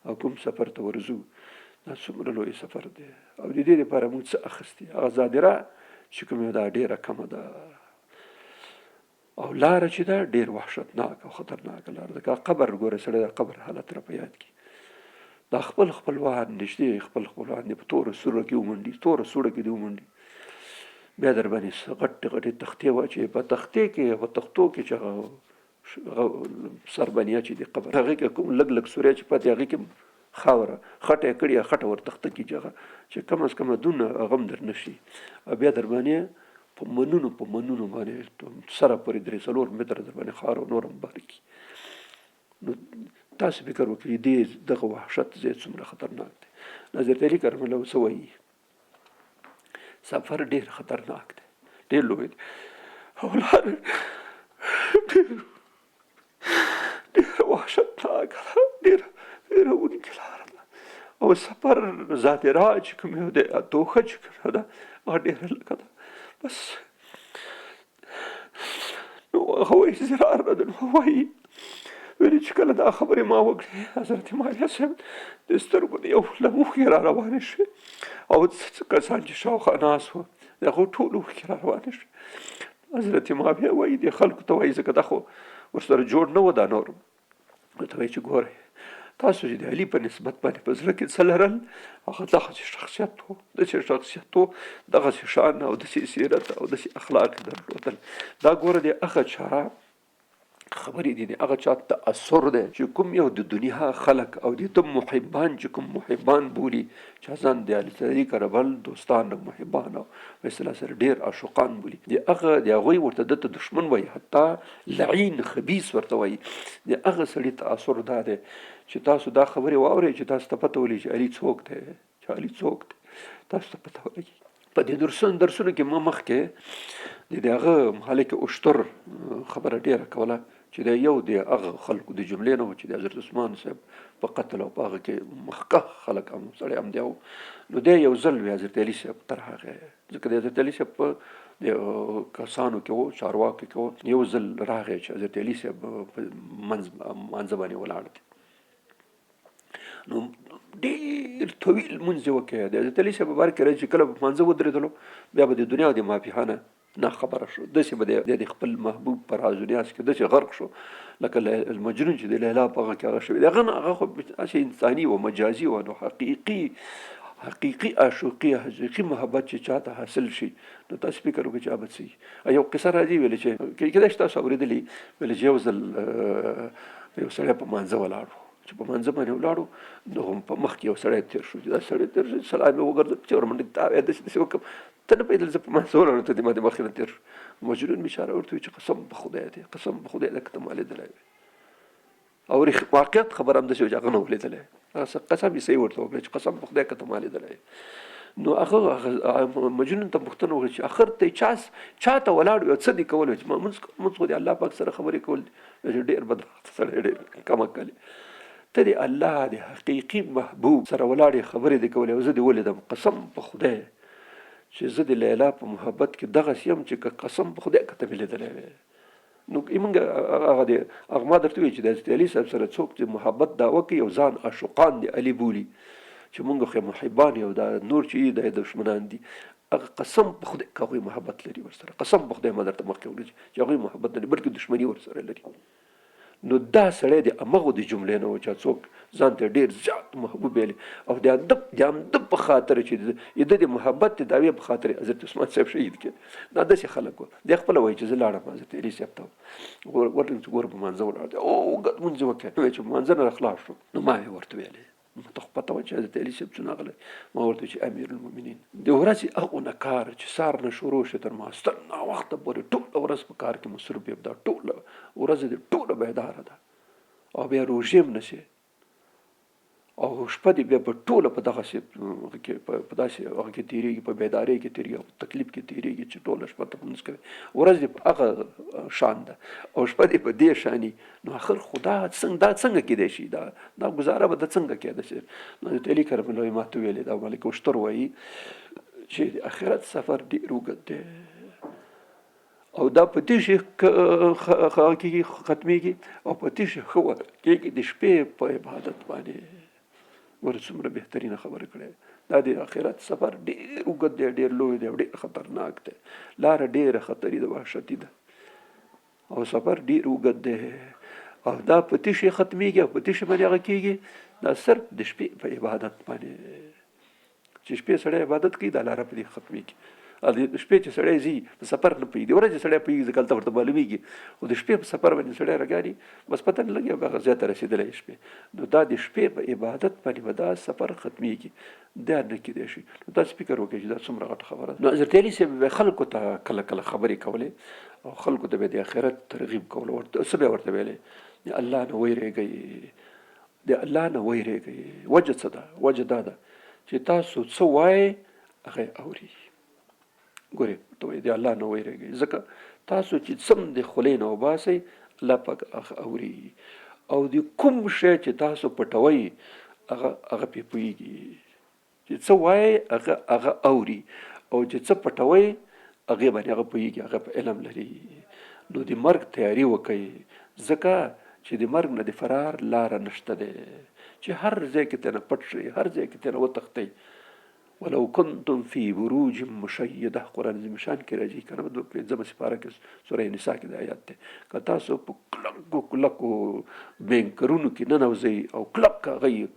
او کوم سفر ته ورځو، دا څومره لوی سفر دی او د دې لپاره موږ څه اخیستي. هغه زادره چې کوم یو دا ډېره کمه ده. او لاره چې ده ډېر وحشتناک او خطرناکه لاره ده. که قبر ګوره سړی د قبر حالت را په یاد کړي، دا خپل خپلوان نږدې خپل خپلوان دې په توره سوره کې ومنډي، توره سوړه کې دې ومنډي، بیا در باندې غټې غټې تختې واچوي، په تختې کې په تختو کې چې هغه سر باندې اچوي د قبر هغې کې کوم لږ لږ سوری چې پاتې هغې کې خاوره خټه یې کړې، خټه ور تخته کړي چې هغه چې کم از کمه دونه هغه هم در نه شي. او بیا در باندې په منونو په منونو باندې سره پورې 3-4 متره در باندې خاوره نور هم بار کړي. نو تاسو فکر وکړئ دې دغه وحشت ځای څومره خطرناک دی. حضرت علي کرم الله څه وایي؟ سفر ډېر خطرناک دی، ډېر لوی دی او لار ډېر ډېره وحشتناکه ده، ډېره وېروونکې لاره ده. او سفر ذات را چې کوم یو دی، توښه چې کوم یو ده هغه ډېره لږه ده. بس نو هغه وایي زرار رضی الله وایي ویلي چې کله دا خبرې ما وکړې حضرت معاویه صاحب د سترګو د یو له اوښکې را روانې شوې او څه کسان چې شاوخوا ناست وو د هغو ټولو اوښکې را روانې شوې. حضرت معاویه وایي دې خلکو ته وایي، ځکه دا خو ورسره جوړ نه و، دا نور ورته وایي چې ګورئ تاسو چې د علي په نسبت باندې په زړه کې څه لرل هغه دغسې شخصیت و، داسې شخصیت و، دغسې شان او داسې سیرت او داسې اخلاق یې درلودل. دا ګوره د هغه چا خبرې دي، د هغه چا تأثر دی چې کوم یو د دنیا خلک او د ده محبان چې کوم محبان بولي، چې ځان د علي کربل دوستان او محبان او په اصطلاح سره ډېر عاشقان بولي، د هغه د هغوی ورته ده ته دښمن وایي، حتی لعین خبیث ورته وایي. د هغه سړي تأثر دا دی چې تاسو دا خبرې واورئ چې تاسو ته پته ولګي چې علي څوک دی، چې علي څوک دی تاسو ته پته ولګي. په دې درسونو کې ما مخکې د هغه مالک اشتر خبره ډېره کوله چې د یو د هغه خلکو د جملې نه و چې د حضرت عثمان صاحب په قتل او په هغه کې مخکښ خلک هم سړی هم دی و. نو دی یو ځل وی حضرت علي صاحب تر هغې، ځکه د حضرت علي صاحب په د کسانو کې و، چارواکو کې و، یو ځل راغی چې حضرت علي صاحب په منځ باندې ولاړ دی. نو ډېر طویل لمونځ یې وکړ. د حضرت علي صاحب مبارک راځي چې کله به په مانځه ودرېدلو بیا به د دنیا او د مافیها نه ناخبره شو، داسې به دی د خپل محبوب په راز و نیاز کې داسې غرق شو لکه مجنون چې د لیلا په هغه کې هغه شوی دی. هغه نه، هغه خو هسې انساني و، مجازي و. نو حقیقي حقیقي عاشقي حقیقي محبت چې چاته حاصل شي نو تاسو فکر وکړئ چې هغه به څه وي. یو قصه راځي ویلې چې کېدای شي تاسو اورېدلي، ویلې چې یو ځل یو سړی په مانځه ولاړ و، چې په مانځه باندې ولاړو نو هم په مخ کې یو سړی تېر شو، چې دا سړی تېر شو سلام یې وګرځېد چې ورمنډه تا وایي داسې داسې وکړم، ته نه پوهېدل زه په مانځه ولاړم ته دې ما د مخې نه تېر شو. مجنون بیچاره ورته وویل چې قسم په خدای دی، قسم په خدای دی که ته ما لیدلی وې. او واقعیت خبره هم داسې وه چې هغه نه و لیدلی، قسم یې صحیح ورته وکړ چې قسم په خدای که ته ما لیدلی. نو هغه مجنون ته پوښتنه وکړه چې اخر ته چا ته ولاړ وې او څه دې کول؟ چې ما مونځ خو دې الله پاک سره خبرې کول دي. چې ډېر بدبخته سړی، ډېر کم عقل یې. ته دې الله د حقیقي محبوب سره ولاړې خبرې دې کولې او زه دې ولیدم، قسم په خدای چې زه د لیلا په محبت کې دغسې یم چې که قسم په خدای که ته مې لیدلی وې. نو موږ هغه دی هغه ما درته وویل چې د حضرت علي صاحب سره څوک چې محبت دعوه کوي او ځان عاشقان د علي بولي چې موږ خو محبان یو، دا نور چې دي دا دښمنان دي، هغه قسم په خدای که هغوی محبت لري ورسره، قسم په خدای ما درته مخکې وکړ چې هغوی محبت نه لري بلکې دښمني ورسره لري. نو دا سړی د همغو د جملې نه و چې څوک ځان ته ډیر زیات محبوب ویل او د ادب د همده په خاطر چې د د محبت د دعوې په خاطر حضرت عثمان صاحب شهید کړ. دا داسې خلک وو. دی خپله وایي چې زه لاړم حضرت علي صاحب ته ورغلم چې ګورم په مانځه ولاړ دی او اوږد لمونځ یې وکړ. وایي چې مانځه نه راخلاص شو نو ما یې ورته ویلې، ما ته خو پته وه چې حضرت علي صاحب څونه غلی، ما ورته چې امیر المؤمنین د ورځې هغونه کار چې سهار نه شروع شي تر ماستر ناوخته پورې ټوله ورځ په کار کې مصروف یم، دا ټوله ورځ دې ټوله بیداره ده او بیا روژې هم نشي او شپه دې بیا په ټوله په دغسې کې په داسې هغه کې تېرېږي، په بیدارۍ کې تېرېږي او په تکلیف کې تېرېږي چې ټوله شپه ته لمونځ کوې، ورځ دې په هغه شان ده او شپه دې په دې شاني، نو اخر خو دا څنګه دا څنګه کېدای شي، دا دا ګزاره به د څنګه کېدای شي؟ نو حضرت علي کرم الله ما ته ویلې، دا ملک اشتر وایي چې د آخرت سفر ډېر اوږد دی او دا په تیشي کېږي ختمېږي او په تیشي ښه کېږي د شپې په عبادت باندې. ګوره څومره بهترینه خبره کړې. دا د آخرت سفر ډېر اوږد دی، ډېر لوی دی او ډېر خطرناک دی، لاره ډېره خطري ده، وحشتي ده او سفر ډېر اوږد دی او دا په تیشي ختمېږي او په تیشي باندې هغه کېږي، دا صرف د شپې په عبادت باندې. چې شپې سړی عبادت کوي دا لاره په دې ختمېږي. د شپې چې سړی ځي په سفر نه پوهېږي، د ورځې سړی پوهېږي ځکه هلته ورته معلومېږي، خو د شپې په سفر باندې سړی راګاري بس پته نه لګي او هغه ځای ته رسېدلی شپې. نو دا د شپې په عبادت باندې به دا سفر ختمېږي، دا نه کېدای شي. نو تاسو فکر وکړئ چې دا څومره غټه خبره ده. نو حضرت علي صاحب به خلکو ته کله کله خبرې کولې او خلکو ته به د آخرت ترغیب کولو، ورته څه به ورته ویلې؟ د الله نه ویرېږئ، د الله نه ویرېږئ. وجه څه ده؟ وجه دا ده چې تاسو څه وایئ هغه یې اوري. ګورئ ورته وایي د الله نه ویرېږئ، ځکه تاسو چې څه هم د خولې نه وباسئ الله پاک هغه اوري او د کوم شی چې تاسو پټوئ هغه هغه پرې پوهېږي. چې څه وایې هغه هغه اوري او چې څه پټوي هغې باندې هغه پوهېږي، هغه په علم لري. نو د مرګ تیاری وکړئ، ځکه چې د مرګ نه د فرار لاره نشته دی، چې هر ځای کې ترېنه پټ شئ، هر ځای کې ترېنه وتښتئ. ولو کنتم فی بروج مشیده، قرآن عظیم شان کې راځي که نه، پنځمه سپاره کې سوره نساء کې دا آیات دی، که تاسو په کلکو کلکو بینکرونو کې ننوځئ او کلک هغه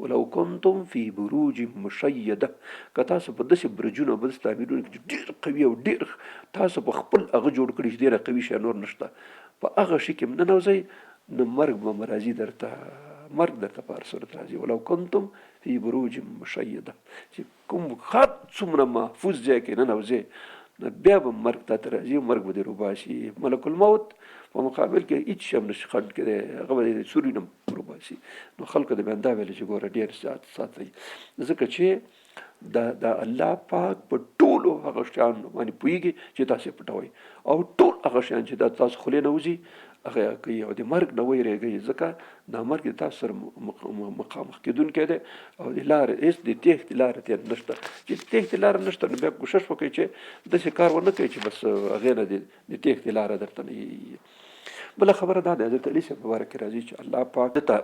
ولو کنتم فی بروج مشیده، که تاسو په داسې برجونو او په داسې تعمیرونو کې چې ډېر قوي او ډېر تاسو په خپل هغه جوړ کړي چې ډېره قوي شی نور نشته، په هغه شي کې هم ننوځئ نو مرګ به هم راځي درته، مرګ درته په هر صورت راځي. ولو کنتم فی بروج مشیده، چې کوم ښار څومره محفوظ ځای کې ننوځې نو بیا به مرګ تا ته راځي او مرګ به دې روباسي. ملک الموت په مقابل کې هیڅ شی هم نشي خنډ کېدی، هغه به دې سوري نه روباسي. نو خلکو ته به همدا ویل چې ګوره ډېر زیات ساتئ، ځکه چې دا د الله پاک په ټولو هغه شیانو باندې پوهېږي چې تاسو یې پټوئ او ټول هغه شیان چې دا تاسو خولې نه وځي هغه یې کوي. او د مرګ نه ویرېږئ، ځکه دا مرګ د تاسو سره مخامخ کېدونکی دی او د لارې هېڅ د تېښتې لارې ترې نشته. چې د تېښتې لاره نشته نو بیا کوشش وکړئ چې داسې کار ونه کړئ چې بس هغې نه د تېښتې لاره درته نه وي. بله خبره دا ده، حضرت علي صاحب مبارک راځي چې الله پاک ده ته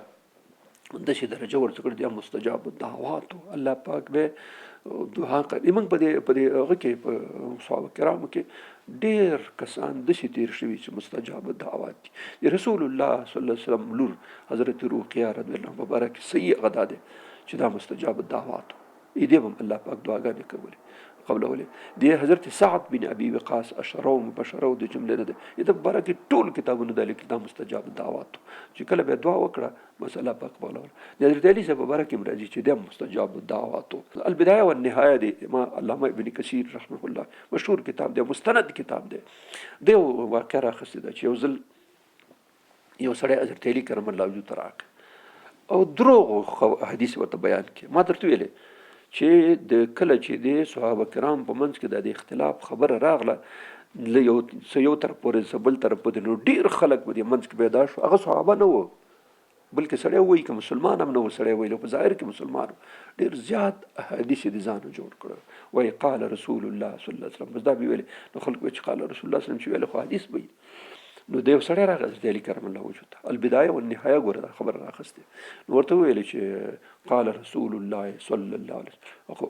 داسې درجه ورڅکړه دی، مستجاب الدعوات، الله پاک به دعا کوي. موږ په دې په دې هغه کې په صحابه کرامو کې ډېر کسان داسې تېر شوي چې مستجاب الدعوات دي. د رسول الله صلی الله علیه وسلم لور حضرت رقیه رضی الله مبارک صحیح هغه دا دی چې دا مستجاب الدعوات ای دې هم الله پاک دعاګانې کولې قبلولې. د حضرت سعد بن ابي وقاص اشرو مبشرو د جملې نه ده، د مبارک ټول کتابونه د لیکل دا مستجاب الدعوات چې کله به دعا وکړه بس الله پاک قبلول. د حضرت علي صاحب مبارک هم راځي چې د مستجاب الدعوات. البدايه والنهايه دی ما علامه ابن کثیر رحمه الله مشهور کتاب دی، مستند کتاب دی. دی واقعا راخستې ده چې یو ځل یو سړی حضرت علی کرم الله وجهه ته راغی او دروغ حدیث ورته بیان کړي. ما درته ویلې چې د کله چې د صحابه کرام په منځ کې د اختلاف خبره راغله له یو څه یو طرف پورې څه بل طرف پورې، نو ډېر خلک په دې منځ کې پیدا شو. هغه صحابه نه وو، بلکې سړی وایي که مسلمان هم نه و، سړی وایي په ظاهر کې مسلمان و، ډېر زیات احادیث یې د ځانه جوړ کړل. وایي قال رسول الله صلی الله علیه وسلم، بس دا به ویلې. نو خلک وایي چې قال رسول الله صلی الله علیه وسلم چې ویلې خو حدیث به وي. نو د یو سړی راغی حضرت علي کرم الله وجهه ته، البدایه والنهایه ګوره دا خبره راخستې، نو ورته وویل چې قال رسول الله صلی الله علیه وسلم. خو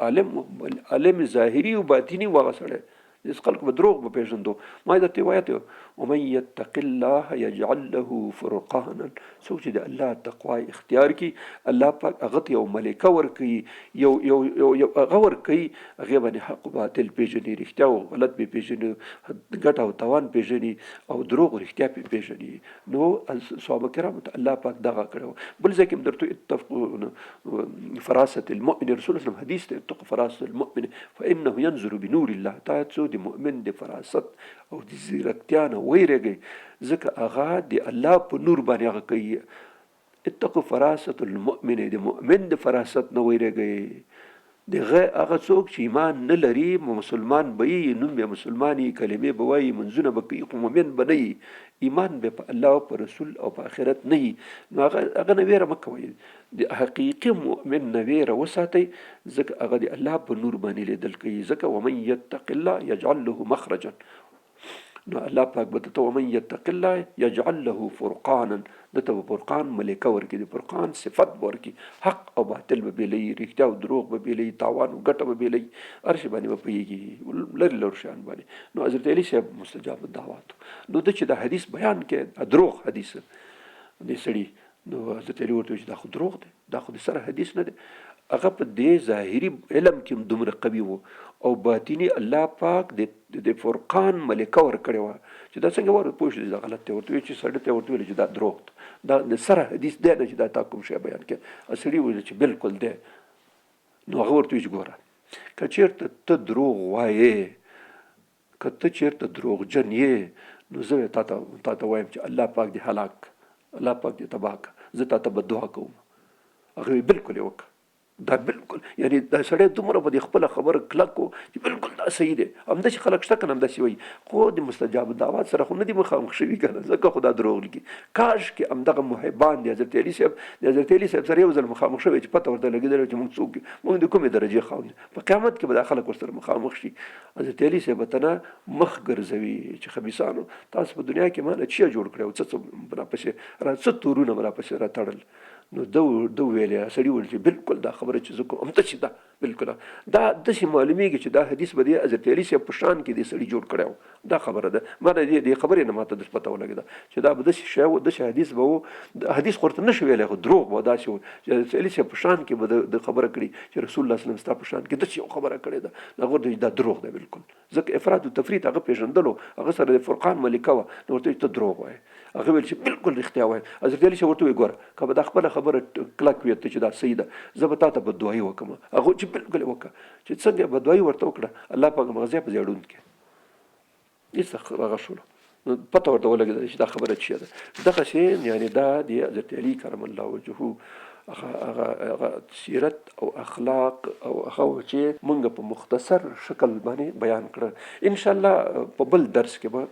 عالم عالم ظاهري او باطني و هغه سړی، داسې خلکو به دروغ به پېژندو. ما یې درته روایت ومن يتق الله يجعل له فرقانا، څوک چې د الله تقوا اختیار کړي، الله پاک هغه ته یو ملکه ورکوي، یو یو یو یو هغه ورکوي، هغې باندې حق او باطل پېژني، رښتیا او غلط پرې پېژني، ګټه او تاوان پېژني او دروغ رښتیا پرې پېژني. نو صحابه کرامو ته الله پاک دغه کړی و. بل ځای کې هم درته اتفقوا فراست المؤمن، رسول الله حدیث ته اتقوا فراست المؤمن فانه ينظر بنور الله، تاسو د مؤمن د فراست او د ځیرکتیا نه ویریږئ، ځکه هغه د الله په نور باندې هغه کوي. اتقوا فراست المؤمن، د مؤمن د فراست نه ویریږئ. د هغه څوک چې ایمان نه لري، مسلمان به یي، نوم به مسلمان یي، کلمې به وایي، منځونه به کوي، خو مؤمن به نه یي، ایمان به په الله او په رسول او په آخرت نه یي، نو هغه نه ویره مه کوئ. د حقیقي مؤمن نه ویره وساتئ، ځکه هغه د الله په نور باندې لیدل کوي. ځکه ومن یتق الله یجعل له مخرجا، نو الله پاک به ته ومن یتق الله یجعل له فرقانا، دته به فرقان ملکه ورکړي، د فرقان صفت به ورکړي، حق او باطل به بېلوي، رښتیا او دروغ به بېلوي، تاوان او ګټه به بېلوي، هر شي باندې به پوهېږي، لرې لرو شیان باندې. نو حضرت علي صاحب مستجاب الدعوات، نو ده چې دا حدیث بیان کړي، دروغ حدیث دې سړي، نو حضرت علي ورته وویل چې دا خو دروغ دی، دا خو د سره حدیث نه دی. هغه په دې ظاهري علم کې هم دومره قوي وو او باطني الله پاک د فرقان ملکه ورکړې وه چې دا څنګه ور پوه شو چې دا غلط دی. ورته ویل چې سړي ته ورته ویل چې دا دروغ دی، دا د سره حدیث دی نه چې دا تا کوم شی بیان کړي. سړي وویل چې بالکل دی. نو هغه ورته ویل چې ګوره، که چېرته ته دروغ وایې، که ته چېرته دروغجن یې، نو زه تا ته وایم چې الله پاک دې هلاک، الله پاک دې تباه کړه، زه تا ته بددعا کوم. هغه ویل بالکل یې وکړه، دا بالکل، یعنی دا سړی دومره په دې خپله خبره کلک و چې بالکل دا صحیح دی. همداسې خلک شته که نه، همداسې وایي، خو د مستجاب الدعوات سره خو نه دي مخامخ شوي که نه، ځکه خو دا دروغ لیکي. کاش کې همدغه محبان د حضرت علي صاحب، د حضرت علي صاحب سره یو ځل مخامخ شوی چې پته ورته لګېدلې چې موږ څوک یو، موږ د کومې درجې خاوند یو، په قیامت کې به دا خلک ورسره مخامخ شي. حضرت علي صاحب ته نه مخ ګرځوي چې خبیثانو تاسو په دنیا کې ما نه چیه جوړ کړی او څه څه راپسې را څه تورونه به راپسې راتړل. نو ده وویل، سړي وویل چې بالکل دا خبره چې زه کوم همداسې ده، بالکل دا داسې معلومیږي چې دا حدیث به د حضرت علي صاحب په شان کې دې سړي جوړ کړی و. دا خبره ده، ما د دې خبرې نه ماته داسې پته ولګېده چې دا به داسې شی و، داسې حدیث به و، حدیث خو ورته نه شو ویلی، خو دروغ به داسې و چې حضرت علي صاحب په شان کې به د خبره کړي چې رسول الله صلی الله علیه وسلم ستا په شان کې داسې یو خبره کړې ده. هغه ورته دا دروغ دی بالکل، ځکه افراط او تفریط هغه پېژندلو، هغه سره د فرقان ملکه وه، نو ورته ته دروغ وایې. هغه ویل چې بالکل رښتیا وایم. حضرت علي صاحب ورته وویل ګوره، که به دا خپله خبره کلک وې ته چې دا صحیح ده، زه به تا ته بددعایي وکړم. هغه چې بالکل یې وکړه، چې څنګه یې بددعایي ورته وکړه، الله پاک همغه ځای په ځای ړوند کړي، هېڅ هغه شولو. نو پته ورته ولګېدله چې دا خبره چیه ده. دغسې یعنې دا د حضرت علي کرم الله وجهه هغه هغه سیرت او اخلاق او هغه و چې مونږ په مختصر شکل باندې بیان کړه. ان شاء الله په بل درس کې به،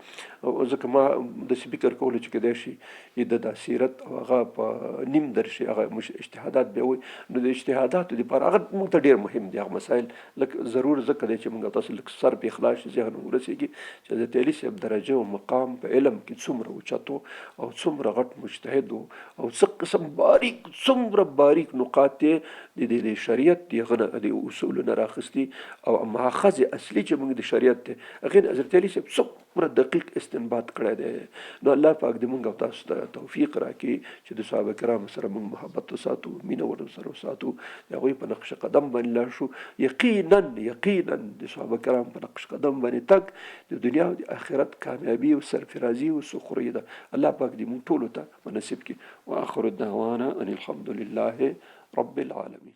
ځکه ما داسې فکر کولو چې کېدای شي د دا سیرت او هغه په نیم درس هغه اجتهادات به وي، نو د اجتهاداتو دپاره هغه موږ ته ډېر مهم دي. هغه مسایل لږ ضرور ځکه دی چې موږ تاسو لږ سر پرې خلاص شي، ذهن ورسېږي چې حضرت علي صاحب درجه او مقام په علم کې څومره اوچت و او څومره غټ مجتهد و او څه قسم باریک، څومره باریک نقاط یې د دې د شریعت د هغه نه د اصولو نه راخیستي او ماخذ اصلي چې موږ د شریعت دی هغې نه حضرت علي صاحب څومره دقیق استنباط کړی دی. نو الله پاک دې موږ او تاسو ته توفیق راکړي چې د صحابه کرامو سره موږ محبت وساتو، مینه ورسره وساتو، د هغوی په نقش قدم باندې لاړ شو. یقینا یقینا د صحابه کرام په نقش قدم باندې تګ د دنیا او د آخرت کامیابي او سرفرازي او سخري ده. الله پاک دې موږ ټولو ته په نصیب کړي. واخر دعوانا ان الحمد لله رب العالمین.